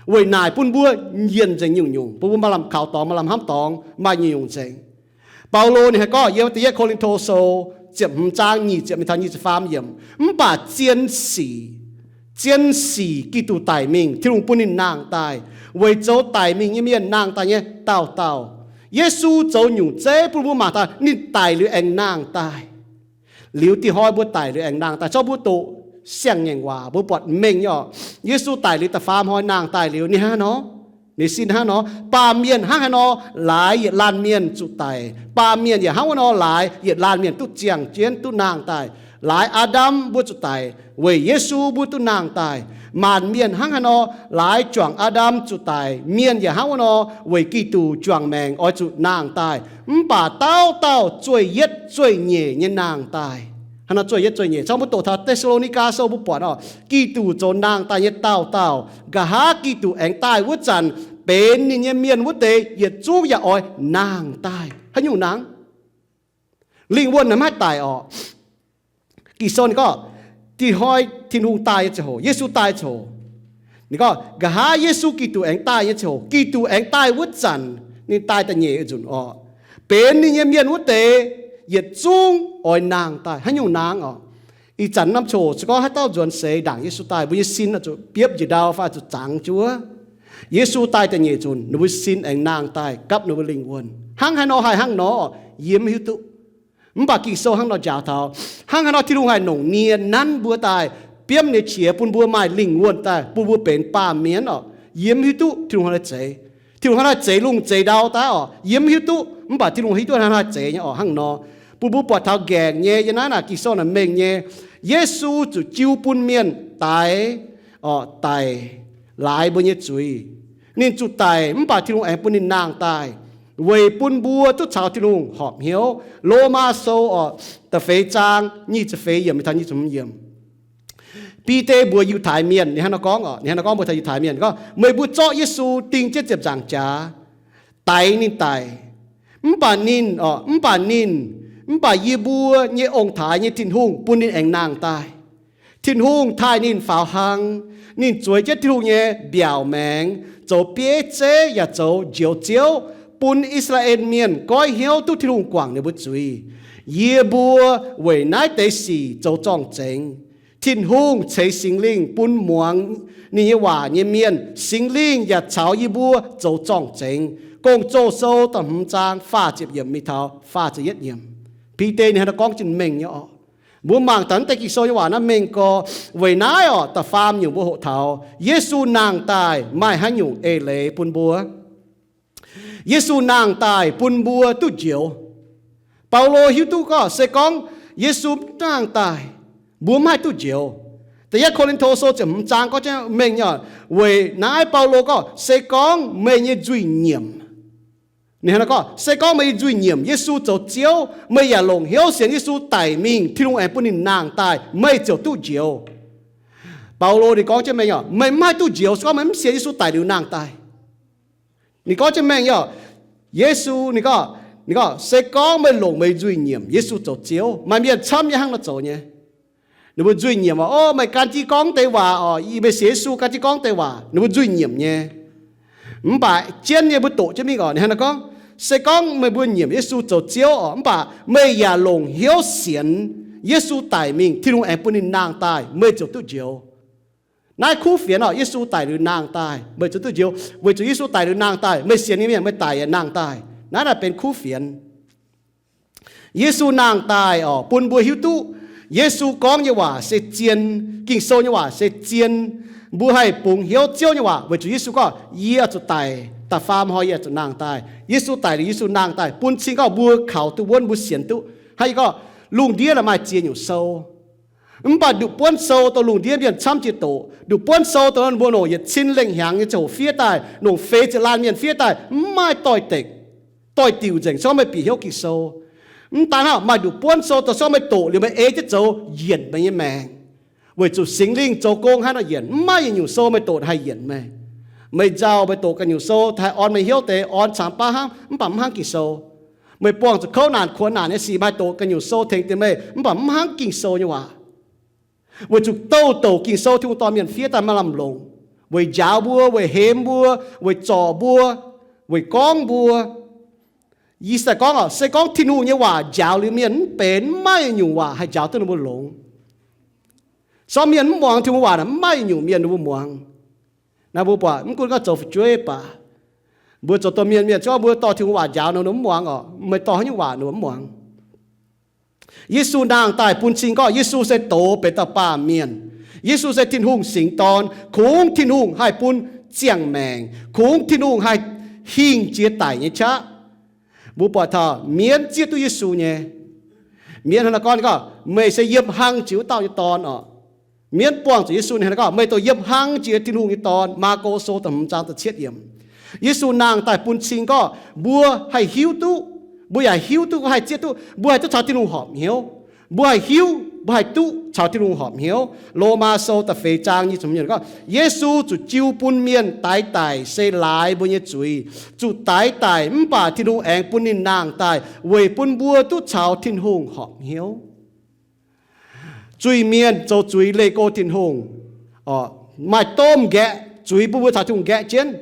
Weic naaic bun mbuo njien nzengc nyungc-nyungc, bun mbuo maaih lamh kaux dorngx, maaih lamh hnamv dorngx, maaih nyungc-nyungc nzengc. Baulo ninh haih gorngv yiem da'yietv Ko^lin^to Sou ziepc hmz zaang nyic ziepc mingh taux nyic ziepc faam yiemc, mv baac zien sic, zien sic Giduc daic mingh, Tin-Hungh bun ninh nangh daaih, weic zoux daic mingh nyei mienh nangh daaih nyei dauh dauh. Yesu zoux nyungc zeiv bun mbuo mangc taux ninh daic liuz aengx nangh daaih. Liuz dih hnoi mbuo daic liuz aengx nangh daaih, zorqv mbuo doqc siang-ngaengc waac mbuo buatc mengh nyei oc. Yesu daic liuz da'faam hnoi nangh daaih liuz ninh hnangv haaix nor? Ninh sin hnangv haaix nor? Baamh mienh hnangv haaix nor laaix yietc laanh mienh zuqc daic, baamh mienh yaac hnangv wuov nor laaix yietc laanh mienh duqv ziangh jienv duqv nangh daaih. Laaix Aa^ndam mbuo zuqc daic, weic Yesu mbuo duqv nangh daaih. Maanc mienh hnangv haaix nor laaix juangc Aa^ndam zuqc daic, mienh yaac hnangv wuov nor weic Giduc juangc maengc oix zuqc nangh daaih. Mv baac dauh dauh zueih yietv zueih nyeic nyei nangh daaih. Hnangv nor zueih yietv zueih nyeic, cangv mbuo doqc taux Te^saa^lo^ni^gaa Sou mbuo buatc oc, Giduc zoux nangh daaih nyei dauh dauh, nqa'haav Giduc aengx daaih wuov zanc, benx ninh nyei mienh wuov deix yietc zungv yaac oix nangh daaih. Haaix nyungc nangh? Lingh wuonh naaiv maiv daic oc. Ging-Sou ninh gorngv, dih hnoi Tin-Hungh daaih nyei ziangh hoc, Yesu daaih ziangh hoc, ninh gorngv nqa'haav Yesu Giduc aengx daaih nyei ziangh hoc, Giduc aengx daaih wuov zanc, ninh daaih da'nyeic nzunc oc, benx ninh nyei mienh wuov deix yietc zungv oix nangh daaih. Haaix nyungc nangh oc? Ih zanc norm ziangh hoc se gorngv haaix dauh nzuonx seix ndaangc Yesu daaih, mbuo nyei sin oix zuqc biopv njiec ndau fai oix zuqc zangx jienv wuov. Yesu daaih da'nyeic nzunc, ninh mbuo sin aengx nangh daaih gapv ninh mbuo lingh wuonh. Hnangv haaix nor haih hnangv nor? Yie mv hiuv duqv. Mv baac Ging-Sou hnangv nor njaaux taux, hnangv haaix nor Tin-Hungh haih nongc nie nanv mbuo daaih, biomv ninh qiex bun mbuo maaih lingh wuonh daaih, bun mbuo benx baamh mienh oc, yie mv hiuv duqv Tin-Hungh hnangv haaix nor zeix. Tin-Hungh hnangv haaix nor zeix lungh zeix ndau daaih oc, yie mv hiuv duqv. Mv baac Tin-Hungh hiuv duqv hnangv haaix nor zeix nyei oc. Hnangv nor, bun mbuo buatc taux nqaengc nyei yiem naaiv naaic Ging-Sou naaic mengh nyei, Yesu zuqc jiu bun mienh daic, oc, daic laaix mbuo nyei zuiz. Ninh zuqc daic mv baac Tin-Hungh aengx bun ninh nangh daaih, weic bun mbuo duqv caux Tin-Hungh horpc hnyouv. Lomaa Sou oc, da'feix zaang nyic ziepc feix yiemc mingh taux nyic ziepc hmz yiemc. Bide mbuox Yiutai Mienh, ninh hnangv nor gorngv oc, ninh hnangv nor gorngv mbuox taux Yiutai Mienh, ninh gorngv, meih mbuo zorqv Yesu ding jienv ziepc nzaangc jaax, daix ninh daic. Mv baac ninh, oc, mv baac ninh, mv baac yie mbuo nyei ong-taaix nyei Tin-Hungh bun ninh aengx nangh daaih. Tin-Hungh taaih ninh faaux hlang. Ninh zueiz jienv Tin-Hungh nyei mbiaauc maengx, zoux bieiv zeiv yaac zoux njoux Ziouv, bun I^saa^laa^en Mienh goiv hnyouv duqv Tin-Hungh guangc ninh mbuo zuiz. Yie mbuo weic naaiv deix sic zoux zorng-zengx. Tin-Hungh ceix Singx Lingh bun muangx ninh nyei waac nyei mienh. Singx Lingh yaac caux yie mbuo zoux zorng-zengx. Gong-Zoh Sou da'hmz zaang faah ziepc yiemc mingh taux faah ziepc yietv yiemc. Bide ninh hnangv naaiv gorngv jienv mengh nyei oc. Mbuo mangc taux naaiv deix Ging-Sou nyei waac naaiv mengh gorx. Weic naaiv oc, da'faam nyungc mbuo hoqc taux Yesu nangh daaih maaih haaix nyungc eix leiz bun mbuo. Yesu nangh daaih bun mbuo duqv njoux. Baulo hiuv duqv gorngv se gorngv Yesu mv nangh daaih, mbuo mv haih duqv njoux. Da'yietv Ko^lin^to Sou ziepc hmz zaang gorngv jienv mengh nyei oc. Weic naaiv Baulo gorngv se gorngv meih nyei nzuih nyiemc, ninh hnangv naaiv gorngv, se gorngv meih nyei nzuih nyiemc Yesu zoux Ziouv, meih yaac longc hnyouv sienx Yesu daic mingh, Tin-Hungh aengx bun ninh nangh daaih, meih ziouc duqv njoux. Baulo ninh gorngv jienv mengh oc, meih mv haih duqv njoux se gorngv meih mv sienx Yesu daic liuz nangh daaih. Ninh gorngv jienv mengh nyei oc. Yesu, ninh gorngv, ninh gorngv se gorngv meih longc meih nzuih nyiemc Yesu zoux Ziouv, maaih mienh camv nyei hnangv nor zoux nyei. Ninh mbuo nzuih nyiemc oc, o, meih gan jienv gorngv deix waac oc, yie meih sienx Yesu gan jienv gorngv deix waac, ninh mbuo nzuih nyiemc nyei. Mv baac jienv nyei mbuo doqc jienv mingh oc, ninh hnangv naaiv gorngv, se gorngv meih mbuo nyiemc Yesu zoux Ziouv oc, mv baac meih yaac longc hnyouv sienx Yesu daic mingh, Tin-Hungh aengx bun ninh nangh daaih, meih ziouc duqv njoux. Naaiv kuv fienx oc, Yesu daic liuz nangh daaih, meih ziouc duqv njoux. Weic zuqc Yesu daic liuz nangh daaih, meih sienx nyei mienh meih daic yaac nangh daaih. Naaiv naaic benx kuv fienx. Yesu nangh daaih oc, bun mbuo hiuv duqv Yesu gorngv nyei waac se zien, Ging-Sou nyei waac se zien. Mbuo haih bungx hnyouv Ziouv nyei waac weic zuqc Yesu gorngv, yie zuqc daic, da'faam hnoi yie zuqc nangh daaih. Yesu daic liuz Yesu nangh daaih bun cing gorngv mbuo kaux duqv wuonv, mbuo sienx duqv. Hnangv yie gorngv, lungh ndiev naaic maaih ziex nyungc sou. Mv baac nduqc buonv sou dongh lungh ndiev mienh camv jiex doqc. Nduqc buonv sou dongh mbuo longc yietc cin lengh hnyangx nyei ziangh hoc fiev daaih, longc feix ziepc laanh mienh fiev daaih, mv maaih doix-dekc, doix-diuc nzengc, se gorngv meih bieqc hnyouv Ging-Sou. Mv daan hnangv, maaih nduqc buonv sou dongh se gorngv meih doqc liuz meih ei jienv zoux yienc meih nyei maengc. Weic zuqc Singx Lingh zoux gong hnangv nor yienc. Mv maaih yietc nyungc sou meih doqc haih yienc meih. Meih nzauh meih doqc ganh nyungc sou haih orn meih hnyouv deix, orn caangx baav hnangv, mv baac mv hnangv Ging-Sou. Meih buangh zuqc kouv naanc kuonx naanc nyei sic, maaih doqc ganh nyungc sou tengx deix meih, mv baac mv hnangv Ging-Sou nyei waac. Weic zuqc douh douc Ging-Sou Tin-Hungh dorh mienh fiev daaih maaih lamh longc. weic njaaux mbuo, weic hemx mbuo, weic zorc mbuo, weic gorngv mbuo. Yie se gorngv oc, se gorngv Tin-Hungh nyei waac njaaux liuz mienh mv benx, mv maaih nyungc waac haih njaaux duqv ninh mbuo longx. Sortv mienh mv muangx Tin-Hungh waac naaic, mv maaih nyungc mienh ninh mbuo muangx. Naaiv mbuo buatc mv gunv gorngv zoux fu'jueiv baac, mbuo zoux domh mienh mienh, se gorngv mbuo dorh Tin-Hungh waac njaaux ninh mbuo mv muangx oc, meih dorh haaix nyungc waac ninh mbuo mv muangx. Yesu nangh daaih bun cing gorngv Yesu se doz benx dauh baamh mienh. Yesu se Tin-Hungh singx dorn. Kungx Tin-Hungh haih bun ziangh maengc. Kungx Tin-Hungh haih hingh jiex daic nyei qaqv. Mbuo buatc taux mienv zieqv duqv Yesu nyei, mienv hnangv naaiv gorngv, gorngv, meih se yiem hlang jiex wuov dauh nyei dorn oc. Mienv buangh zuqc Yesu ninh hnangv naaiv gorngv, meih dongh yiem hlang jiex Tin-Hungh nyei dorn. Maako Sou da'hmz zaang da'cietv yiemc. Yesu nangh daaih bun cing gorngv mbuo haih hiuv duqv, mbuo yaac hiuv duqv, mbuo haih zieqv duqv, mbuo haih duqv caux Tin-Hungh horpc hnyouv. Mbuo haih hiuv, mbuo haih duqv caux Tin-Hungh horpc hnyouv. Lomaa Sou da'feix zaang nyic ziepc hnyeic gorngv, Yesu zuqc jiu bun mienh daix daic se laaix mbuo nyei zuiz. Zuqc daix daic mv baac Tin-Hungh aengx bun ninh nangh daaih weic bun mbuo duqv caux Tin-Hungh horpc hnyouv. Zuiz-mienh zoux zuiz leih go Tin-Hungh, maaih domh nqaeqv zuiz bun mbuo caux Tin-Hungh nqaeqv jienv.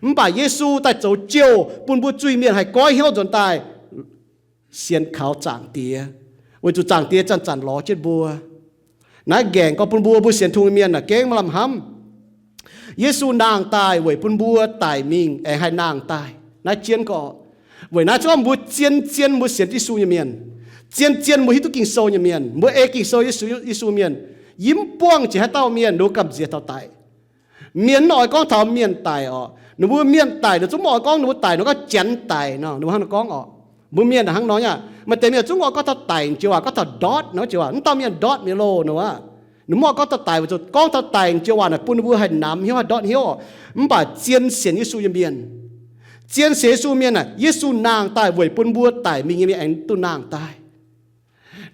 Mv baac Yesu daaih zoux jouh bun mbuo zuiz-mienh haih goiv hnyouv nzuonx daaih sienx kaux Zaangc Diex, weic zuqc Zaangc Diex zanc-zanc lorz jienv mbuo. Naaiv nqaengc gorngv bun mbuo, mbuo sienx Tin-Hungh mienh naaic gengh maaih lamh hnamv. Yesu nangh daaih weic bun mbuo daic mingh aengx haih nangh daaih. Naaiv jienv gorngv, weic naaiv se gorngv mbuo zien-zien mbuo sienx Yesu nyei mienh, zien-zien mbuo hiuv duqv Ging-Sou nyei mienh, mbuo ei Ging-Sou Yesu, Yesu mienh, yie mv buangh jiex haaix dauh mienh ninh mbuo gamh nziex taux daic. Mienh mv oix gorngv taux mienh daic oc. Ninh mbuo mienh daic, ninh zungv mv oix gorngv ninh mbuo daic, ninh gorngv janx daic nor, ninh mbuo hnangv naaiv gorngv oc. Mbuo mienh hnangv nor nyei. Maaih deix mienh zungv oix gorngv taux daic joux waac, gorngv taux ndortv nor joux waac, mv dauh mienh ndortv mi'aqv loh nor aqv. Ninh mv oix gorngv taux daic, weic zuqc gorngv taux daic joux waac naaic bun ninh mbuo haih namx hnyouv, haih ndortv hnyouv oc. Mv baac zien sienx Yesu nyei mienh, zien sienx Yesu mienh aah, Yesu nangh daaih weic bun mbuo daic mingh nyei mienh aengx duqv nangh daaih.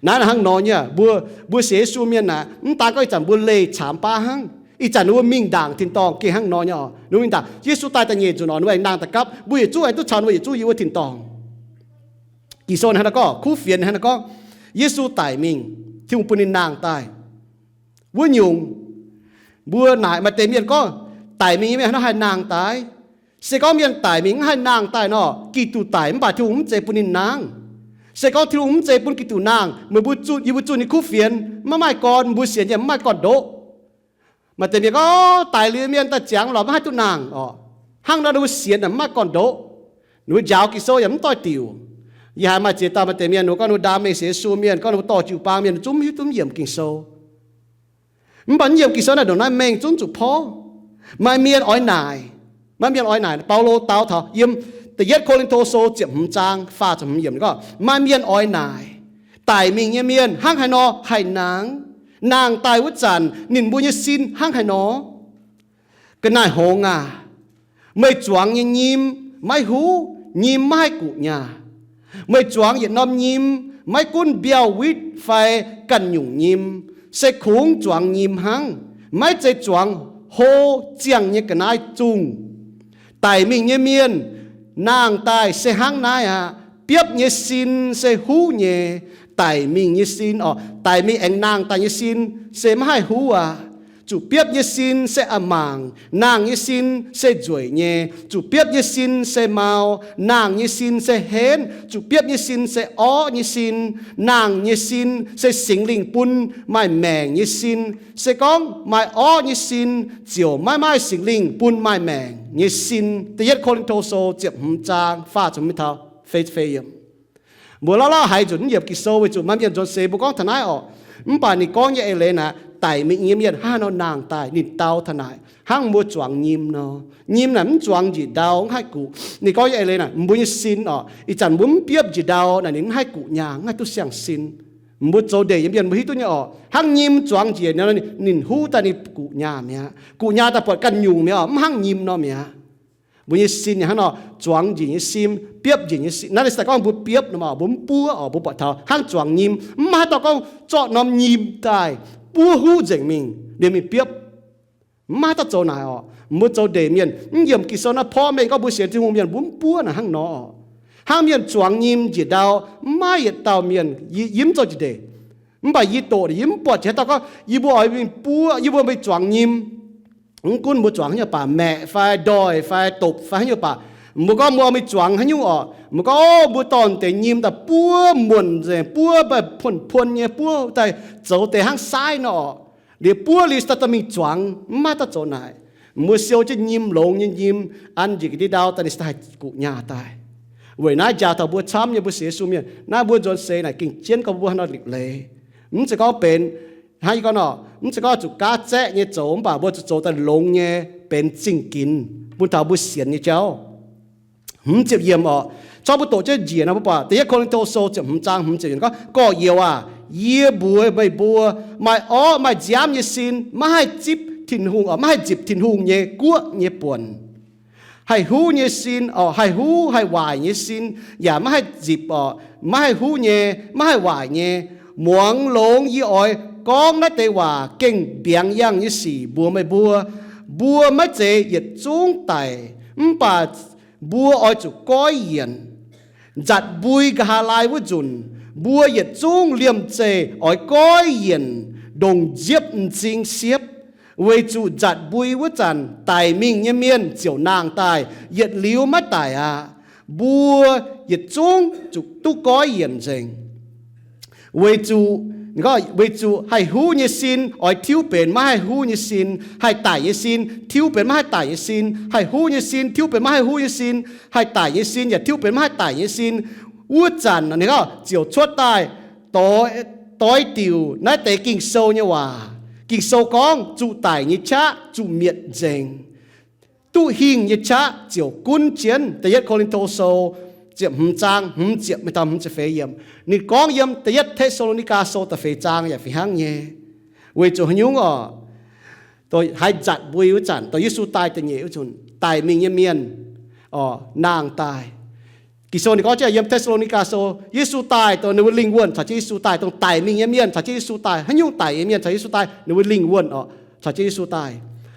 Naaiv hnangv nor nyei, mbuo, mbuo sienx Yesu mienh aah, mv daan gorngv ih zanc mbuo leih caamx baav hnangv. Ih zanc ninh mbuo mingh ndaangc tin-dorngh gengh hnangv nor nyei oc. Ninh mbuo mingh ndaangc, Yesu daaih da'nyeic nzunc oc, ninh mbuo aengx nangh daaih gapv, mbuo yietc zungv aengx duqv caux ninh mbuo yietc zungv yiem wuov tin-dorngh. Ging-Sou hnangv naaiv gorngv, kuv fienx hnangv naaiv gorngv, Yesu daic mingh, Tin-Hungh bun ninh nangh daaih. Wuov nyungc, mbuo naaic maaih deix mienh gorngv, daic mingh nyei mienh hnangv naaiv haih nangh daaih. Se gorngv mienh daic mingh mv haih nangh daaih nor, Giduc daic mv baac Tin-Hungh mv zeiz bun ninh nangh. Se gorngv Tin-Hungh mv zeiz bun Giduc nangh, meih mbuo zunh, yie mbuo zunh ninh kuv fienx maiv maaih gorn, mbuo sienx yaac mv maaih gorn-ndoqv. Maaih deix mienh gorngv, daic liuz mienh daaih ziangx lorqc maiv haih duqv nangh oc. Hnangv nor ninh mbuo sienx yaac mv maaih gorn-ndoqv. Ninh mbuo njaaux Ging-Sou yaac mv doix-diuc. Yie haiz maaih ziex dauh maaih deix mienh ninh mbuo gorngv ninh mbuo ndaam mengh sienx Yesu mienh, gorngv ninh mbuo dorh jiu-baang mienh zungv mv hiuv duqv mv yiemc Ging-Sou. Mv baac mv yiemc Ging-Sou naaiv ndongc naaiv mengh zungv zuqc porv. Maaih mienh oix naaic, maaih mienh oix naaic, Baulo dau taux yiem da'yietv Ko^lin^to Sou ziepc hmz zaang faah ziepc hmz yiemc gorngv, maaih mienh oix naaic, daic mingh nyei mienh hnangv haaix nor haih nangh? Nangh daaih wuov zanc ninh mbuo nyei sin hnangv haaix nor? Ga'naaiv-hngongx aac, meih zuangx nyei nyim maiv huv, nyim maiv haih guqc nyaah. Meih zuangx yietc norm nyim, maiv gunv mbiauh witv fai ganh nyungc nyim, se kungx zuangx nyim hnangv, maiv zeiz zuangx hlo ziangh nyei ga'naaiv zungh. Daic mingh nyei mienh nangh daaih se hnangv naaiv aqv. Biopv nyei sin se huv nyei. Daic mingh nyei sin oc, daic mingh aengx nangh daaih nyei sin se maiv haih huv aqv. Zuqc biopv nyei sin se a'mangc, nangh nyei sin se nzueic nyei. Zuqc biopv nyei sin se mau, nangh nyei sin se henv. Zuqc biopv nyei sin se orv nyei sin, nangh nyei sin se Singx Lingh bun maaih maengc nyei sin. Se gorngv maaih orv nyei sin ziouc maiv maaih Singx Lingh bun maaih maengc nyei sin. Da'yietv Ko^lin^to Sou ziepc hmz zaang faah ziepc hmz taux feix ziepc feix yiemc. Mbuo lauh lauh haiz nzunc mv yiemc Ging-Sou weic zuqc maaih mienh nzuonx seix mbuo gorngv taux naaiv oc. Mv baac ninh gorngv nyei eix leiz naaic, daic mingh nyei mienh hnangv haaix nor nangh daaih, ninh dau taux naaic hnangv mbuo zuangx nyim nor. Nyim naaic mv zuangx njiec ndau, mv haih guqc. Ninh gorngv nyei eix leiz naaic, mbuo nyei sin oc, ih zanc mbuo mv biopv njiec ndau naaic, ninh mv haih guqc nyaah, mv haih duqv siang-sin. Mbuo zoux ndeic nyei mienh mbuo hiuv duqv nyei oc. Hnangv nyim zuangx njiec nor, ninh huv daaih ninh guqc nyaah mi'aqv. Guqc nyaah daaih buatc ganh nyungc mi'aqv oc, mv hnangv nyim nor mi'aqv. Mbuo nyei sin yaac hnangv nor, zuangx njiec nyei sin, biopv njiec nyei sin. Naaiv se gorngv mbuo biopv nor, mbuo mv buov oc, mbuo buatc taux hnangv zuangx nyim. Mv maaih haaix dauh gorngv zorqv norm nyim daaih buov huv nzengc mingh, liemh mingh biopv. Mv maaih haaix dauh zoux naaic oc. Mbuo zoux ndeic mienh, mv yiemc Ging-Sou naaiv porv mengh gorngv mbuo sienx Tin-Hungh mienh mbuo mv buov naaic hnangv nor oc. Hnangv mienh zuangx nyim njiec ndau, mv maaih yietc dauh mienh, yie mv zoux jiex ndeic. Mv baac yie doqc, yie mv buatc jiex haaix dauh gorngv yie mbuo oix mingh buov, yie mbuo mingh zuangx nyim. Mv gunv mbuo zuangx haaix nyungc baac, maeqc fai ndoih fai dopc fai haaix nyungc baac, mbuo gorngv mbuo oix mingh zuangx haaix nyungc orqc, mbuo gorngv, o, mbuo dorh deix nyim daaih buov muonc nzengc, buov puon-puon nyei, buov daaih zoux deix hnangv saaiv nor orqc. Liuz buov liuz daaih dorh mingh zuangx, mv maaih daaih zoux naaic. Mbuo siou jienv nyim, longx nyei nyim, an njiec ga'ndiev ndau daaih, ninh se daaih haih guqc nyaah daaih. Weic naaiv njaaux taux mbuo camv nyei mbuo sienx Yesu mienh, naaiv mbuo nzuonx seix naaic gengh jienv gorngv mbuo haaix nor liuc leiz. Mv zeiz gorngv benx, hnangv yie gorngv nor, mv zeiz gorngv zuqc gaav zaeqv nyei zoux, mv baac mbuo zuqc zoux daaih longx nyei, benx zingh ginx bun taux mbuo sienx nyei jauv. Hmz ziepc yiemc orqc, corc mbuo doqc jienv njiec nor, mbuo buatc da'yietv Ko^lin^to Sou ziepc hmz zaang hmz ziepc yiemc gorngv, Gorx-youz aac, yie mbuox meih mbuo, maaih orv maaih nziaamv nyei sin maiv haih zipv Tin-Hungh, maiv haih nzipc Tin-Hungh nyei guoqv nyei buonc. Haih huv nyei sin orqc, haih huv haih waaic nyei sin yaac maiv haih nzipc orqc, maiv haih huv nyei, maiv haih waaic nyei. Muangx longx yie oix gorngv naaiv deix waac gengh mbiaangx yangh nyei sic mbuox meih mbuo. Mbuo maiv zeiz yietc zungv daic, mv baac mbuo oix zuqc goiv yienc. Nzatc mbui nqa'haav laai wuov nzunc, mbuo yietc zungv liemh zeih oix goiv yienc ndongc nziepv m'zing siepv, weic zuqc nzatc mbui wuov zanc daic mingh nyei mienh ziouc nangh daaih, yietc liuz maiv daic aqv. Mbuo yietc zungv zuqc duqv goiv yienc nzengc. Weic zuqc, weic zuqc haih huv nyei sin oix tiuv benx maiv haih huv nyei sin, haih daic nyei sin tiuv benx maiv haih daic nyei sin, haih huv nyei sin tiuv benx maiv haih huv nyei sin, haih daic nyei sin yaac tiuv benx maiv haih daic nyei sin. Wuov zanc ninh gorngv ziouc cuotv daaih doix, doix diuc naaiv deix Ging-Sou nyei waac. Ging-Sou gorngv zuqc daic nyei qaqv zuqc mietc nzengc. Duqv hingh nyei qaqv ziouc gunv jienv. Da'yietv Ko^lin^to Sou ziepc hmz zaang hmz ziepc mingh taux hmz ziepc feix yiemc. Ninh gorngv yiem Da'yietv Te^saa^lo^ni^gaa Sou da'feix zaang yaac fih hnangv nyei. Weic zuqc haaix nyungc orqc? Haaix nzatc mbui wuov zanc, dongh Yesu daaih da'nyeic wuov nzunc, daic mingh nyei mienh orqc, nangh daaih. Ging-Sou ninh gorngv jienv yiem Te^saa^lo^ni^gaa Sou, Yesu daaih dongh ninh mbuo lingh wuonh caux jienv Yesu daaih, dongh daic mingh nyei mienh caux jienv Yesu daaih. Haaix nyungc daic nyei mienh caux Yesu daaih? Ninh mbuo lingh wuonh orqc, caux jienv Yesu daaih.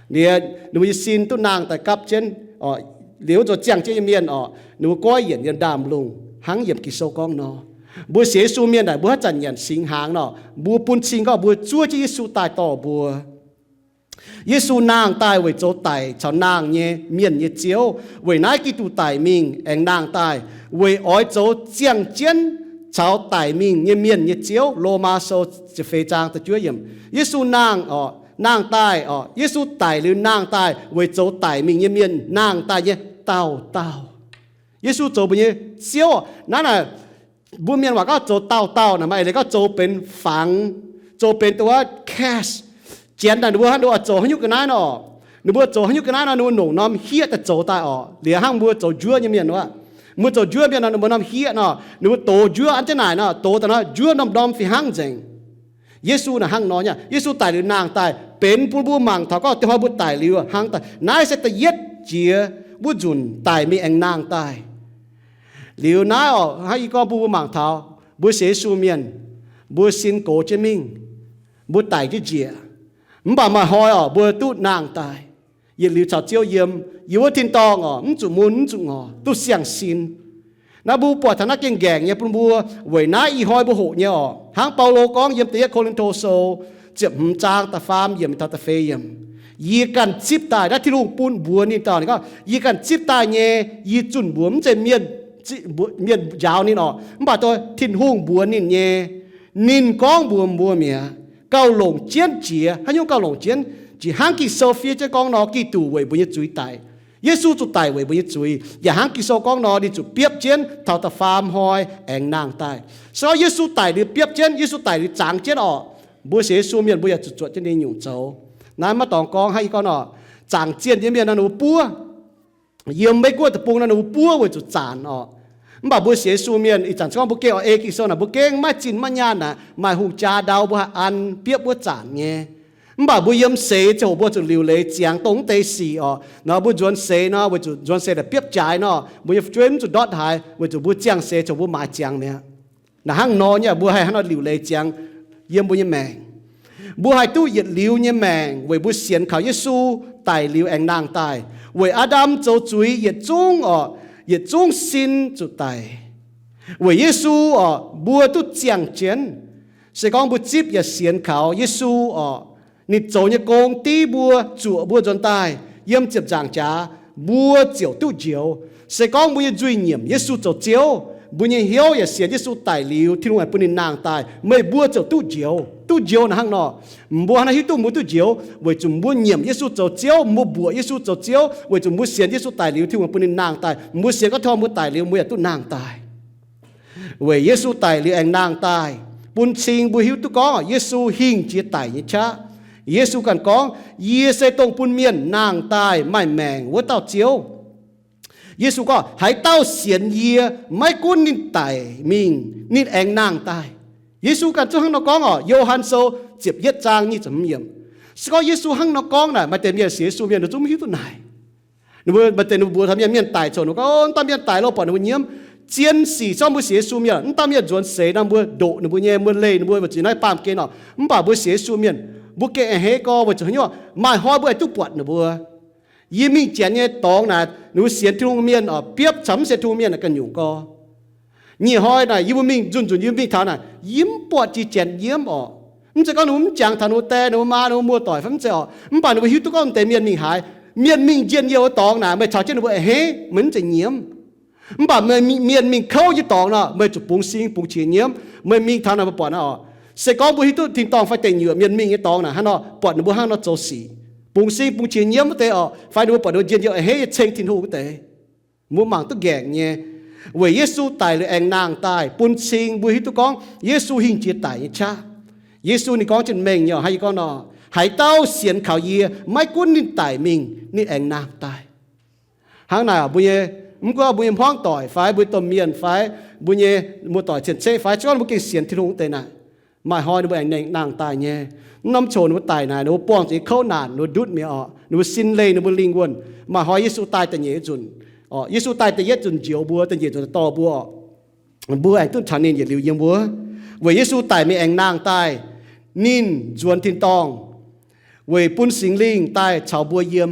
Liuz ninh mbuo nyei sin duqv nangh daaih gapv jienv orqc, liuz wuov zoux ziangh jienv nyei mienh orqc, ninh mbuo goiv yienc yiem ndaamv-lungh hnangv yiem Ging-Sou gorngv nor. Mbuo sienx Yesu mienh naaic, mbuo haaix zanc nyanc singx hnaangx nor, mbuo bun cing gorngv mbuo zuov jienv Yesu daaih dorh mbuo. Yesu nangh daaih weic zoux daic caux nangh nyei mienh nyei Ziouv. Weic naaiv Giduc daic mingh aengx nangh daaih weic oix zoux ziangh jienv caux daic mingh nyei mienh nyei Ziouv. Lomaa Sou ziepc feix zaang da'juov yiemc. Yesu nangh orqc, nangh daaih orqc, Yesu daic liuz nangh daaih weic zoux daic mingh nyei mienh nangh daaih nyei dauh dauh. Yesu zoux mbuo nyei Ziouv. Naaiv naaic mbuo mienh waac gorngv zoux dauh dauh naaic, maaih eix leiz gorngv zoux benx fangx, zoux benx dongh wuov cast. Janx naaic ninh mbuo hnangv ninh mbuo oix zoux haaix nyungc ga'naaiv nor, ninh mbuo zoux haaix nyungc ga'naaiv nor, ninh mbuo longc norm hieqv daaih zoux daaih orqc. Liuz hnangv mbuo zoux njuov nyei mienh wuov, mbuo zoux njuov mienh nor, ninh mbuo norm hieqv nor, ninh mbuo dox njuov an jienv naaic nor, dox daaih nor, njuov norm-norm fih hnangv nzengc. Yesu naaic hnangv nor nyei. Yesu daic liuz nangh daaih benx bun mbuo mangc taux gorngv dieh hnoi mbuo daic liuz hnangv daaih. Naaiv se da'yietv jiex wuov nzunc daic mingh aengx nangh daaih. Liuz naaiv orqc, hnangv yie gorngv bun mbuo mangc taux mbuo sienx Yesu mienh, mbuo sin gox jienv mingh, mbuo daic jienv njiec. Mv baac maaih hnoi orqc, mbuo duqv nangh daaih, yietc liuz caux Ziouv yiem, yiem wuov tin-dorngh orqc, mv zuqc mun mv zuqc ngorc, duqv siang-sin. Naaiv mbuo buatc taux naaiv gengh nqaengc nyei bun mbuo. Weic naaiv ih hnoi mbuo hoqc nyei orqc, hnangv Baulo gorngv yiem Da'yietv Ko^lin^to Sou ziepc hmz zaang da'faam yiemc taux da'feix yiemc, yie ganh zipv daaih, naaiv Tin-Hungh bun mbuox ninh dauh, ninh gorngv, yie ganh zipv daaih nyei, yie zunh mbuox, mv zeiz mienh, mienh njaaux ninh orqc, mv baac dongh Tin-Hungh mbuox ninh nyei. Ninh gorngv mbuox mbuo mi'aqv. Gauh longc jienv jiex. Haaix nyungc gauh longc jienv jiex? Hnangv Ging-Sou fiev jienv gorngv nor, Giduc weic mbuo nyei zuiz daic. Yesu zuqc daic weic mbuo nyei zuiz. Yaac hnangv Ging-Sou gorngv nor, ninh zuqc biopv jienv taux da'faam hnoi aengx nangh daaih. Se gorngv Yesu daic liuz biopv jienv, Yesu daic liuz zangx jienv orqc, mbuo sienx Yesu mienh mbuo yaac zuqc zuotc jienv ninh nyungc zoux. Naaiv maiv dorngx gorngv, hnangv yie gorngv nor, zaangc zienh nyei mienh nor, ninh mbuo buov. Yiem Meiv-Guoqv deic-bung nor, ninh mbuo buov weic zuqc zaanc orqc. Mv baac mbuo sienx Yesu mienh ih zanc se gorngv mbuo gengh oix ei Ging-Sou naaic, mbuo gengh maiv zinh maiv nyaanh naaic, maaih hungh jaa ndau mbuo haih an biopv wuov zaanc nyei. Mv baac mbuo yiem seix ziouc mbuo zuqc liuc leiz ziangx dongh mv deix sic orqc. Nor mbuo nzuonx seix nor, weic zuqc nzuonx seix naaic biopv jaaix nor, mbuo nyei fu'jueiv mv zuqc ndortv haaix, weic zuqc mbuo ziangh seix ziouc mbuo maaiz ziangx mi'aqv. Naaic hnangv nor nyei, mbuo haih hnangv nor liuc leiz ziangx yiem mbuo nyei maengc. Mbuo haih duqv yietc liuz nyei maengc weic mbuo sienx kaux Yesu daic liuz aengx nangh daaih. Weic Aa^ndam zoux zuiz yietc zungv orqc, yietc zungv sin zuqc daic. Weic Yesu orqc, mbuo duqv ziangh jienv. Se gorngv mbuo zipv yaac sienx kaux Yesu orqc, Ninh zoux nyei gong div mbuo, zuoqc mbuo nzuonx daaih yiem ziepc nzaangc jaax, mbuo ziouc duqv njoux. Se gorngv mbuo nyei nzuih nyiemc Yesu zoux Ziouv, mbuo nyei hnyouv yaac sienx Yesu daic liuz, Tin-Hungh aengx bun ninh nangh daaih, meih mbuo ziouc duqv njoux. Duqv njoux naaiv hnangv nor, mbuo hnangv naaiv hiuv duqv mbuo duqv njoux, weic zuqc mbuo nyiemc Yesu zoux Ziouv, mbuo mbuoqc Yesu zoux Ziouv, weic zuqc mbuo sienx Yesu daic liuz, Tin-Hungh bun ninh nangh daaih. Mbuo sienx gorngv tov mbuo daic liuz, mbuo yaac duqv nangh daaih. Weic Yesu daic liuz aengx nangh daaih, bun cing mbuo hiuv duqv gorngv Yesu hingh jiex daic nyei qaqv. Yesu ganh gorngv, Yie se dongh bun mienh nangh daaih maaih maengc wuov dauh Ziouv. Yesu gorngv, Haaix dauh sienx yie, maiv gunv ninh daic mingh, ninh aengx nangh daaih. Yesu ganh zungv hnangv nor gorngv orqc. Yo^han Sou ziepc yietv zaang nyic ziepc hmz yiemc. Se gorngv Yesu hnangv nor gorngv naaic, maaih deix mienh sienx Yesu mienh ninh zungv maiv hiuv duqv naaic. Ninh mbuo maaih deix ninh mbuo mbuox taux mienh, mienh daic coc, ninh gorngv, Ov, mv dauh mienh daic loh, buatc ninh mbuo nyiemv. Zien sic zorqv mbuo sienx Yesu mienh, mv dauh mienh nzuonx seix nor mbuo ndoqc ninh mbuo nyei, mbuo leih ninh mbuo weic zuqc naaiv baamh gen orqc. Mv baac mbuo sienx Yesu mienh, mbuo gengh a'hneiv gorngv weic zuqc haaix nyungc, maaih hnoi mbuo aengx duqv buatc ninh mbuo. Yie mingh janx nyei dorngx naaic, ninh mbuo sienx Tin-Hungh mienh orqc, biopv caux mv sienx Tin-Hungh mienh ganh nyungc gorx. Nyic hnoi naaic yie mbuo mingh nzunc nzunc, yie mbuo mingh taux naaic, yie mv buatc jiex janx nyiemv orqc. Mv zeiz gorngv ninh mbuo mv jangx taux ninh mbuo die, ninh mbuo maa, ninh mbuo muoz-doic fai mv zeiz orqc. Mv baac ninh mbuo hiuv duqv gorngv deix mienh mingh haaix, mienh mingh njien-youh wuov dorngx naaic, meih caux jienv ninh mbuo a'hneiv, meih mv zeiz nyiemv. Mv baac meih mienh mingh kouv nyei dorngx nor, meih zuqc bungx sing bungx qiex nyiemv. Meih mingh taux naaic mbuo buatc naaiv orqc. Se gorngv mbuo hiuv duqv tin-dorngh fai deic nyuoqc mienh mingh nyei dorngx naaic hnangv nor, buatc ninh mbuo hnangv nor zoux sic, bungx sing bungx qiex nyiemv wuov deix orqc, fai ninh mbuo buatc ninh mbuo njien-youh a'hneiv nyei ceng Tin-Hungh wuov deix, mbuo mangc duqv ngaengc nyei. Weic Yesu daic liuz aengx nangh daaih bun cing mbuo hiuv duqv gorngv Yesu hingh jiex daic nyei qaqv. Yesu ninh gorngv jienv mengh nyei, hnangv yie gorngv nor, Haaix dauh sienx kaux yie, maiv gunv ninh daic mingh, ninh aengx nangh daaih. Hnangv naaic mbuo nyei, mv gunv mbuo nyei hmuangv doic fai mbuo nyei domh mienh fai mbuo nyei muoz-doic cien-ceqv fai, se gorngv mbuo gengh sienx Tin-Hungh wuov deix naaic, maaih hnoi ninh mbuo aengx nangh daaih nyei. Mv norm coc ninh mbuo daic naaic, ninh mbuo buangh zuqc nyei kouv naanc ninh mbuo ndutv mi'aqv orqc. Ninh mbuo sin leih ninh mbuo lingh wuonh. Maaih hnoi Yesu daaih da'nyeic nzunc orqc, Yesu daaih da'yietv nzunc njoux mbuo, da'nyeic nzunc dorh mbuo orqc. Mbuo aengx duqv caux ninh yietc liuz yiem wuov. Weic Yesu daic mingh aengx nangh daaih, ninh nzuonx tin-dorngh weic bun Singx Lingh daaih caux mbuo yiem.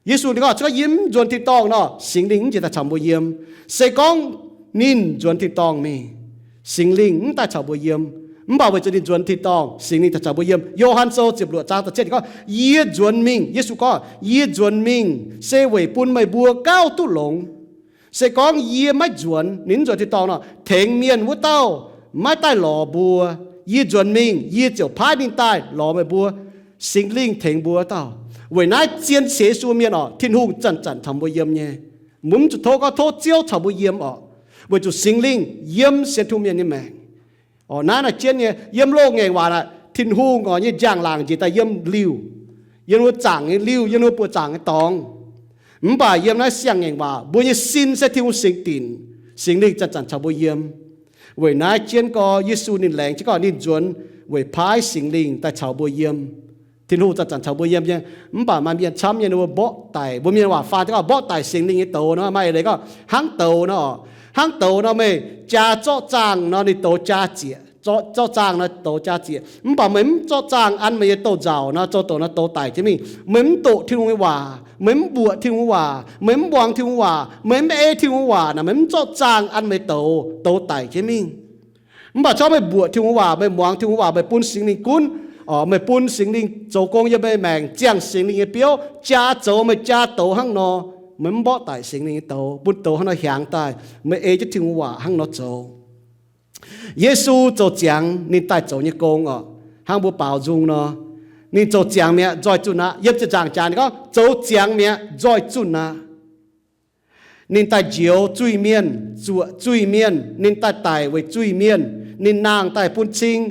Yesu ninh gorngv, Se gorngv yie mv nzuonx tin-dorngh nor, Singx Lingh mv njiec daaih caux mbuo yiem. Se gorngv ninh nzuonx tin-dorngh mingh, Singx Lingh mv daaih caux mbuo yiem. Mv baac weic zuqc ninh nzuonx tin-dorngh, Singx Lingh daaih caux mbuo yiem. Yo^han Sou ziepc luoqc zaang da'cietv gorngv, Yie nzuonx mingh, Yesu gorngv, Yie nzuonx mingh se weic bun meih mbuo gauh duqv longx. Se gorngv yie maiv nzuonx, ninh mv nzuonx tin-dorngh nor, tengx mienh wuov dauh maiv daaih lorz mbuo. Yie nzuonx mingh, yie ziouc paaiv ninh daaih lorz meih mbuo. Singx Lingh tengx mbuo dauh. Weic naaiv zien sienx Yesu mienh orqc, Tin-Hungh zanc-zanc caux mbuo yiem nyei. Mbuo mv zuqc tov gorngv tov Ziouv caux mbuo yiem orqc, weic zuqc Singx Lingh yiem sienx Tin-Hungh mienh nyei maengc. Orqc, naaiv naaic jienv nyei, yiem loz-ngaengc waac naaic, Tin-Hungh orqc nyei njang-laangc njiec daaih yiem liuh, yiem wuov zaangc nyei liuh, yiem wuov buoz-zaangc nyei dorngx. Mv baac yiem naaiv siang-ngaengc waac, mbuo nyei sin se Tin-Hungh singx dinc, Singx Lingh zanc-zanc caux mbuo yiem. Weic naaiv jienv gorx, Yesu ninh laengz jienv gorngv ninh nzuonx weic paaiv Singx Lingh daaih caux mbuo yiem. Tin-Hungh zanc-zanc caux mbuo yiem nyei. Mv baac maaih mienh camv nyei, ninh mbuo mborqv daic. Mbuo mienh waac faan gorngv mborqv daic Singx Lingh nyei douz nor, maaih eix leiz gorngv hnangv douz nor, hnangv douz nor meih jaa zorqv zaangh nor, ninh douz jaa zieqc. Zorqv zaangh nor douz jaa zieqc. Mv baac meih mv zorqv zaangh an meih nyei douz-nzauc nor, zoux douz nor douz daic jienv mingh. Meih mv doqc Tin-Hungh nyei waac, meih mv mbuoqc Tin-Hungh waac, meih mv muangx Tin-Hungh waac, meih mv ei Tin-Hungh waac naaic, meih mv zorqv zaangh an meih douz, douz daic jienv mingh. Mv baac corc meih mbuoqc Tin-Hungh waac, meih muangx Tin-Hungh waac, meih bun Singx Lingh gunv, orqc, meih bun Singx Lingh zoux gong yiem meih maengc, ziangh Singx Lingh nyei biouv, jaa zoux meih jaa douz hnangv nor, meih mv mborqv daic Singx Lingh nyei douz, bun douz hnangv nor hiaangx daaih, meih ei jienv Tin-Hungh waac hnangv nor zoux. Yesu zoux ziangx ninh daaih zoux nyei gong orqc, hnangv mbuo baaux nzung nor, ninh zoux ziangx mi'aqv, nzoih zunh aqv. Yiem ziepc nzaangc jaax ninh gorngv, zoux ziangx mi'aqv, nzoih zunh aqv. Ninh daaih njoux zuiz-mienh, zuoqc zuiz-mienh, ninh daaih daic weic zuiz-mienh, ninh nangh daaih bun cing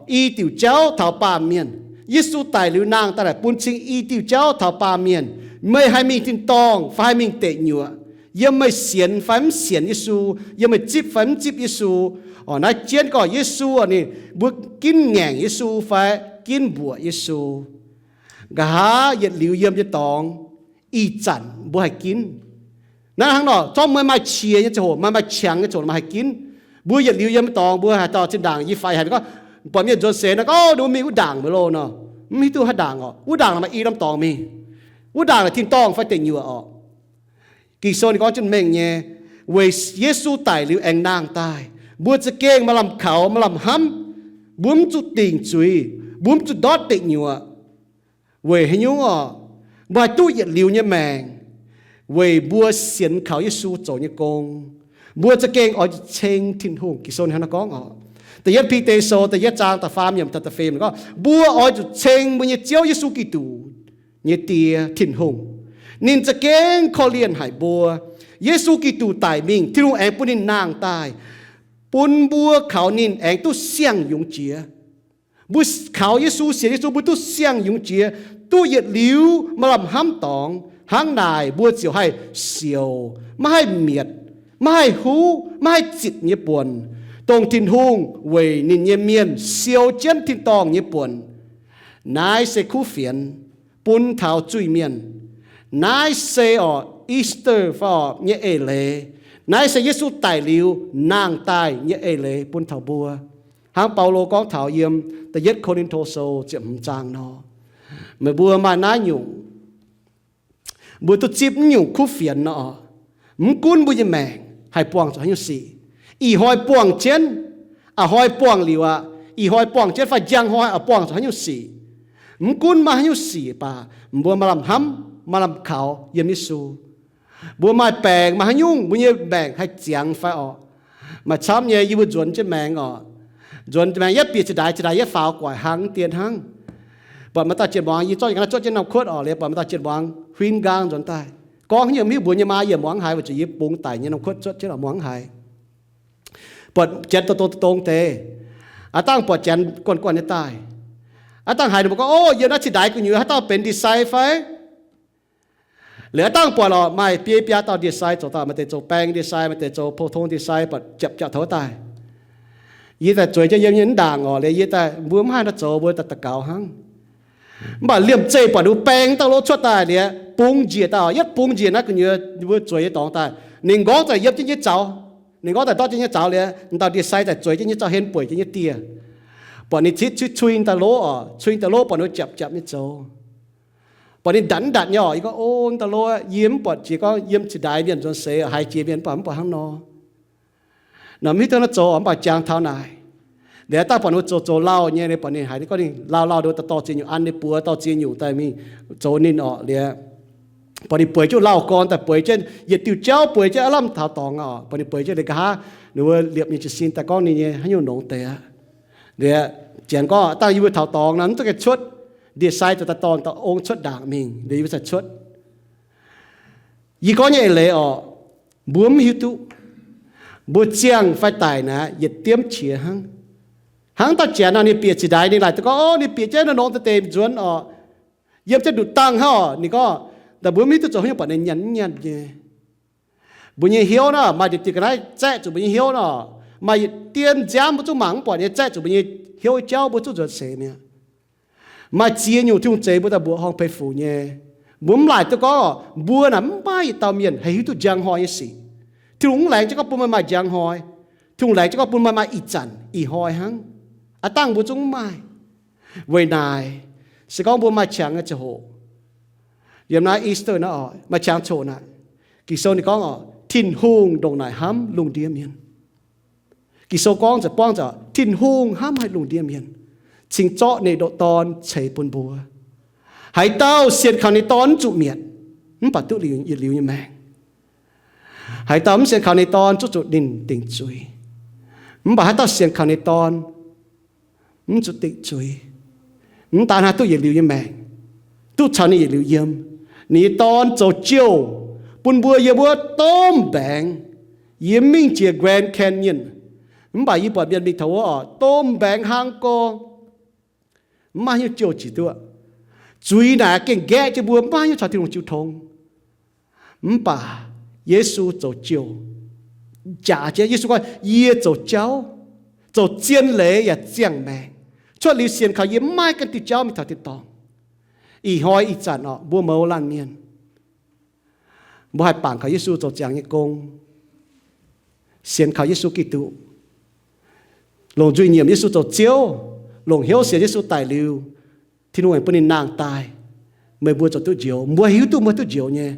i diuc jauv taux baamh mienh. Yesu daic liuz nangh daaih naaic bun cing i diuc jauv taux baamh mienh. Meih haih mingh tin-dorngh fai haih mingh deic nyuoqc, yiem meih sienx fai mv sienx Yesu, yiem meih zipv fai mv zipv Yesu. Orqc, naaiv jienv gorngv Yesu ninh, mbuo ginv ngaengc Yesu fai ginv mbuoqc Yesu. Nqa'haav yietc liuz yiem nyei dorngx, ih zanc mbuo haih ginv. Naaiv hnangv nor, zorqv meih maaih qiex nyei ziangh hoc, meih maaih qangx nyei ziangh hoc, meih haih ginv. Mbuo yietc liuz yiem nyei dorngx mbuo haaix dauh zinh ndaangc yie faix haic gorngv, buatc mienh nzuonx seix nor gorngv, Ov, mbuo mingh wuov ndaangc mbuo loh nor. Mv hiuv duqv haaix ndaangc orqc. Wuov ndaangc naaic maaih i norm dorngx mingh. Wuov ndaangc naaic tin-dorngh fai deic nyuoqc orqc. Ging-Sou ninh gorngv jienv mengh nyei, weic Yesu daic liuz aengx nangh daaih, mbuo za'gengh maaih lamh kaux maaih lamh hnamv. Mbuo mv zuqc dingc zuiz. Mbuo mv zuqc ndortv deic nyuoqc. Weic haaix nyungc orqc? Mbuo haih duqv yietc liuz nyei maengc weic mbuo sienx kaux Yesu zoux nyei gong. Mbuo za'gengh oix zuqc ceng Tin-Hungh. Ging-Sou hnangv naaiv gorngv orqc. Da'yietv Bide Sou da'yietv zaang da'faam yiemc taux da'feix gorngv, mbuo oix zuqc ceng mbuo nyei Ziouv Yesu Giduc nyei Die, Tin-Hungh. Ninh za'gengh korv-lienh haic mbuo. Yesu Giduc daic mingh, Tin-Hungh aengx bun ninh nangh daaih, bun mbuo kaux ninh aengx duqv siang-yungz jiex. Mbuo kaux Yesu, sienx Yesu, mbuo duqv siang-yungz jiex, duqv yietc liuz maaih lamh hnamv dorngx. Hnangv naaic mbuo ziouc haih sioux, maiv haih mietc, maiv haih huv, maiv haih zitc nyei buonc, dongh Tin-Hungh weic ninh nyei mienh siou jienv tin-dorngh nyei buonc. Naaiv se kuv fienx bun taux zuiz-mienh. Naaiv se orqc Easter fai orqc nyei eix leiz. Naaiv se Yesu daic liuz nangh daaih nyei eix leiz bun taux mbuo. Hnangv Baulo gorngv taux yiem da'yietv Ko^lin^to Sou ziepc hmz zaang nor, meih mbuo maaih naaiv nyungc, mbuo duqv zipv naaiv nyungc kuv fienx nor, mv gunv mbuo nyei maengc haih buangh zuqc haaix nyungc sic, ih hnoi buangh jienv, a'hnoi buangh liuz aqv, ih hnoi buangh jienv fai njang hnoi oix buangh zuqc haaix nyungc sic, mv gunv maaih haaix nyungc sic baac mbuo maaih lamh hnamv, maaih lamh kaux yiem Yesu. Mbuo maaih baengc, maaih haaix nyungc, mbuo nyei maengc haih ziangx fai orqc? Maaih camv nyei, yie mbuo nzuonx jienv maengx orqc. Nzuonx maengx yietv bieqc zinh ndaix, zinh ndaix yietv faaux guaic hlang dien hnangv. Buatc maaih dauh jien muangx, yie zorqv ga'naaiv zuotv jienv norm kuotv orqc, liuz buatc maaih dauh jien muangx huin nqaang nzuonx daaih. Gorngv haaix nyungc mv hiuv, mbuox nyei maa yie muangx haaix, weic zuqc yie bungx daic nyei norm kuotv zuotv jienv muangx haaix. Buatc janx dongh dongh deix. Aav dangh buatc janx guanh guanh nyei daaih. Aav dangh haiz ninh mbuo gorngv, o, yiem naaiv zinh ndaix gu'nyuoz haaix dauh benx ndie-sai fai? Liuz aav dangh buatc lorqc, maaih biei biaa dauh ndie-sai zoux daaih, maaih deix zoux baeng ndie-sai, maaih deix zoux pou-tong ndie-sai, buatc japc japc taux wuov daaih. Yie daaih zueiz jienv yiem nyei mv ndaangc orqc, liuz yie daaih mbuo mv haih nor zoux, mbuo daaih daux gaux hnangv. Mv baac liemh zeih buatc ninh mbuo baeng dauh lov cuotv daaih liuz, bungx njiec daaih orqc, yietv bungx njiec naaiv gu'nyuoz mbuo zueiz nyei dorngx daaih, ninh nqorngv daaih yiem jienv nyei zaux. Ninh nqorngv daaih ndortv jienv nyei zaux liuz, dauh ndie-sai daaih zueiz jienv nyei zaux, hen bueic jienv nyei dieh. Buatc ninh citv cui cui dauh lov orqc, cui dauh lov buatc ninh mbuo japc japc nyei zoux. Buatc ninh ndatc ndatc nyei orqc, yie gorngv, o, dauh lov, yie mv buatc jiex gorngv yiem zinh ndaix mienh nzuonx seix haiz jiex mienh mv baac mv buatc hnangv nor. Nor mv hiuv duqv nor zoux orqc, mv baac jangx taux naaic. Liuz dangh buatc ninh mbuo zoux zoux lauh nyei, buatc ninh haiz ninh gorngv ninh lauh lauh ninh daaih dorh ziex nyungc an ninh buoz, dorh ziex nyungc daaih mingh zoux ninh orqc liuz, buatc ninh bueix jienv lauh gorn daaih bueix jienv yietc diuh jauv, bueix jienv aav lamh taux dorngx orqc. Buatc ninh bueix jienv liuz nqa'haav ninh mbuo liepc nyei jiez sin daaih gorngv ninh nyei haaix nyungc longx deix aqv. Liuz janx gorngv, dangh yie mbuo taux dorngx nor mv duqv gengh cuotv. Ndie-sai ziouc daaih dorh dauh ong cuotv ndaangc mingh, liuz yie mbuo ziouc cuotv. Yie gorngv nyei eix leiz orqc, mbuo mv hiuv duqv. Mbuo ziangh fai daic naaic yietc diemv qiex hnangv. Hnangv dauh janx nor, ninh bieqc zinh ndaix ninh laaic duqv gorngv, o, ninh bieqc jienv nor nongx deix deix nzuonx orqc, yiem jienv nduqc dangh hnangv orqc. Ninh gorngv, daaih mbuo mv hiuv duqv zoux haaix nyungc buatc ninh nyanc mv nyanc nyei. Mbuo nyei hnyouv nor, maaih diuc diuc ga'naaiv zaeqv zuqc mbuo nyei hnyouv nor, maaih yietc dien nziaamv mbuo zungv mangc mv buatc nyei zaeqv zuqc mbuo nyei hnyouv jauv mbuo zungv nzuonx seix mi'aqv. Maaih ziex nyungc Tin-Hungh zeix mbuo daaih mbuoqc horngh peix fuc nyei. Mbuo mv laaic duqv gorngv orqc, mbuo naaic mv maaih yietc dauh mienh haih hiuv duqv njang hnoi nyei sic. Tin-Hungh mv laengz jienv gorngv bun meih maaih njang hnoi. Tin-Hungh laengz jienv gorngv bun meih maaih ih zanc ih hnoi hnangv. Aav dangh mbuo zungv mv maaih. Weic naaic, se gorngv mbuo maaih qangx nyei ziangh hoc, yiem naaiv Easter naaiv oc, maaih qangx coc naaic, Ging-Sou ninh gorngv orqc, Tin-Hungh ndongc naaic hnamv lungh ndiev mienh. Ging-Sou gorngv nzengc buangv nzengc, Tin-Hungh hnamv haic lungh ndiev mienh, cingx zorqv ninh nyei Dorn ceix bun mbuo. Haaix dauh sienx kaux ninh Dorn mv zuqc mietc, mv baac duqv liuz, yietc liuz nyei maengc. Haaix dauh mv sienx kaux ninh Dorn zungv zuqc ninh dingc zuiz. Mv baac haaix dauh sienx kaux ninh Dorn mv zuqc dingc zuiz. Mv daan hnangv, duqv yietc liuz nyei maengc, duqv caux ninh yietc liuz yiem. Ninh nyei Dorn zoux jouh bun mbuo yiem wuov domh mbaengx. Yie mingh jiex Grand Canyon, mv baac yie buatc mienh mingh taux wuov oc, domh mbaengx hlang gorngv, mv maaih haaix nyungc jouh jiex duqv. Zuiz naaic gengh nqaeqv jienv mbuo, mv maaih haaix nyungc caux Tin-Hungh jiu tong. Mv baac Yesu zoux jouh, jaax jienv. Yesu gorngv, yie zoux jauv, zoux zien leiz yaac ziangh maengc. Cuotv liuz sienx kaux yie mv maaih ganh diuh jauv mingh taux tin-dorngh. Ih hnoi ih zanc orqc, mbuo mouz laanh mienh, mbuo haih bangc kaux Yesu zoux ziangx nyei gong, sienx kaux Yesu Giduc, longc nzuih nyiemc Yesu zoux Ziouv, longc hnyouv sienx Yesu daic liuz, Tin-Hungh aengx bun ninh nangh daaih, meih mbuo ziouc duqv njoux. Mbuo hiuv duqv mbuo duqv njoux nyei.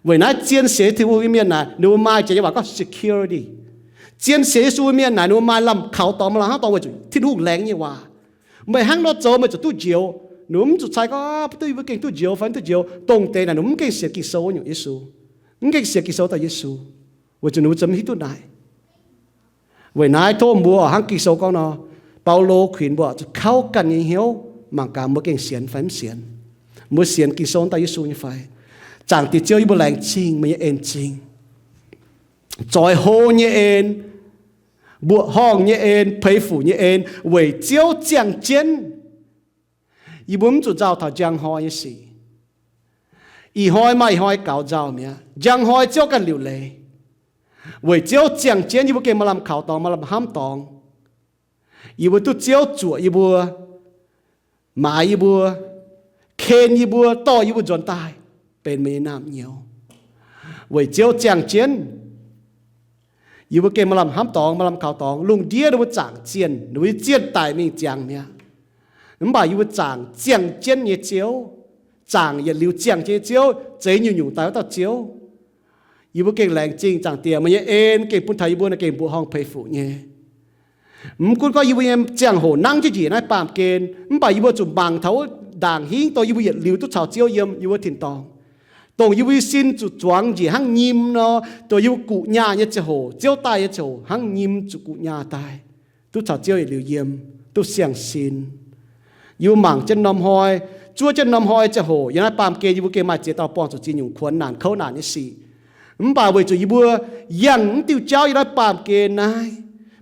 Weic naaiv zien sienx Tin-Hungh nyei mienh naaic, ninh mbuo maaih, jiex nyei waac gorngv security. Zien sienx Yesu nyei mienh naaic, ninh mbuo maaih lamh kaux dorngx, maaih lamh hnamv dorngx weic zuqc Tin-Hungh laengz nyei waac. Meih hnangv nor zoux meih zuqc duqv njoux. Ninh mv zuqc cai gorngv, Aa, mv duqv, yie mbuo gengh duqv njoux fai mv duqv njoux. Dongh deix naaic ninh mv gengh sienx Ging-Sou nyungc Yesu, mv gengh sienx Ging-Sou daaih Yesu, weic zuqc ninh mbuo za'gengh mv hiuv duqv naaic. Weic naaiv tov mbuo hnangv Ging-Sou gorngv nor, Baulo kuinx mbuo zuqc kauv ganh nyei hnyouv mangc gaax mbuo gengh sienx fai mv sienx. Mbuo sienx Ging-Sou daaih Yesu nyei fai? Zaangc Diex Ziouv, yie mbuo laengz zingh meih nyei en-zingh, zoix hlo nyei en, mbuoqc horngh nyei en, peix fuc nyei en, weic Ziouv ziangh jienv yie mbuo mv zuqc nzauh taux njang hnoi nyei sic. Ih hnoi maaih ih hnoi gaux nzauh mi'aqv. Njang hnoi Ziouv ganh liuc leiz. Weic Ziouv ziangh jienv yie mbuo gengh maaih lamh kaux dorngx, maaih lamh hnamv dorngx. Yie mbuo duqv Ziouv zuoqc yie mbuo, maaiz yie mbuo, ken yie mbuo, dorh yie mbuo nzuonx daaih benx meih nyei naamh nyouz. Weic Ziouv ziangh jienv yie mbuo gengh maaih lamh hnamv dorngx, maaih lamh kaux dorngx. Lungh ndiev ninh mbuo zaangc zienh, ninh mbuo nyei zienh daic mingh ziangx mi'aqv. Mv baac yie mbuo zaangc ziangh jienv nyei Ziouv, zaangc yietc liuz ziangh jienv nyei Ziouv, zeix nyungc-nyungc daaih wuov dauh Ziouv. Yie mbuo gengh laengz zingh Zaangc Diex, meih nyei en gengh bun taux yie mbuo naaiv gengh mbuoqc horngh peix fuc nyei. Mv gunv gorngv yie mbuo nyei ziangh hoc nangv jienv njiec naaiv baamh gen, mv baac yie mbuo zuqc mangc taux wuov ndaangc hingv dongh yie mbuo yietc liuz duqv caux Ziouv yiem yie mbuo tin-dorngh, dongh yie mbuo nyei sin zuqc zuangx njiec hnangv nyim nor, dongh yie mbuo guqc nyaah nyei ziangh hoc, Ziouv daaih nyei ziangh hoc hnangv nyim zuqc guqc nyaah daaih, duqv caux Ziouv yietc liuz yiem, duqv siang-sin. Yie mbuo mangc jienv norm hnoi, zuov jienv norm hnoi ziangh hoc yiem naaiv baamh gen yie mbuo gengh maaih ziex dauh buangh zuqc ziex nyungc kuonx naanc kouv naanc nyei sic. Mv baac weic zuqc yie mbuo yangh mv diuh jauv yiem naaiv baamh gen naaiv,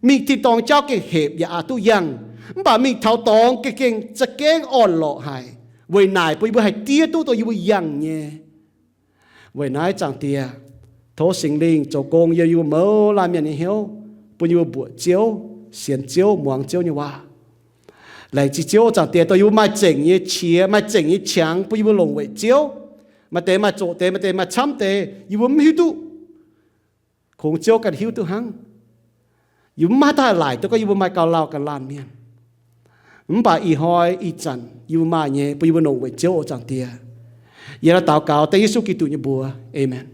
mingh tin-dorngh jauv gengh hepc yaac aqc duqv yangh. Mv baac mingh taux dorngx gengh, gengh za'gengh orn-lorqc haic. Weic naaic bun yie mbuo haih diev duqv dongh yie mbuo yangh nyei. Weic naaiv Zaangc Diex, tov Singx Lingh zoux gong yiem yie mbuo mouz laanh mienh nyei hnyouv, bun yie mbuo mbuoqc Ziouv, sienx Ziouv, muangx Ziouv nyei waac. Laengz zingh Ziouv Zaangc Diex, dongh yie mbuo maaih zengc nyei qiex, maaih zengc nyei qangx bun yie mbuo longc weic Ziouv. Maaih deix maaih zoqc deix, maaih deix maaih camv deix, yie mbuo mv hiuv duqv. Kungx Ziouv ganh hiuv duqv hnangv. Yie mbuo mv maaih daaih laaic duqv gorngv yie mbuo maaih gauh lauh ganh laanh mienh. Mv baac ih hnoi ih zanc yie mbuo maaih nyei bun yie mbuo longc weic Ziouv oc Zaangc Diex. Yie naaiv daux gaux dengv Yesu Giduc nyei mbuox. Aamen.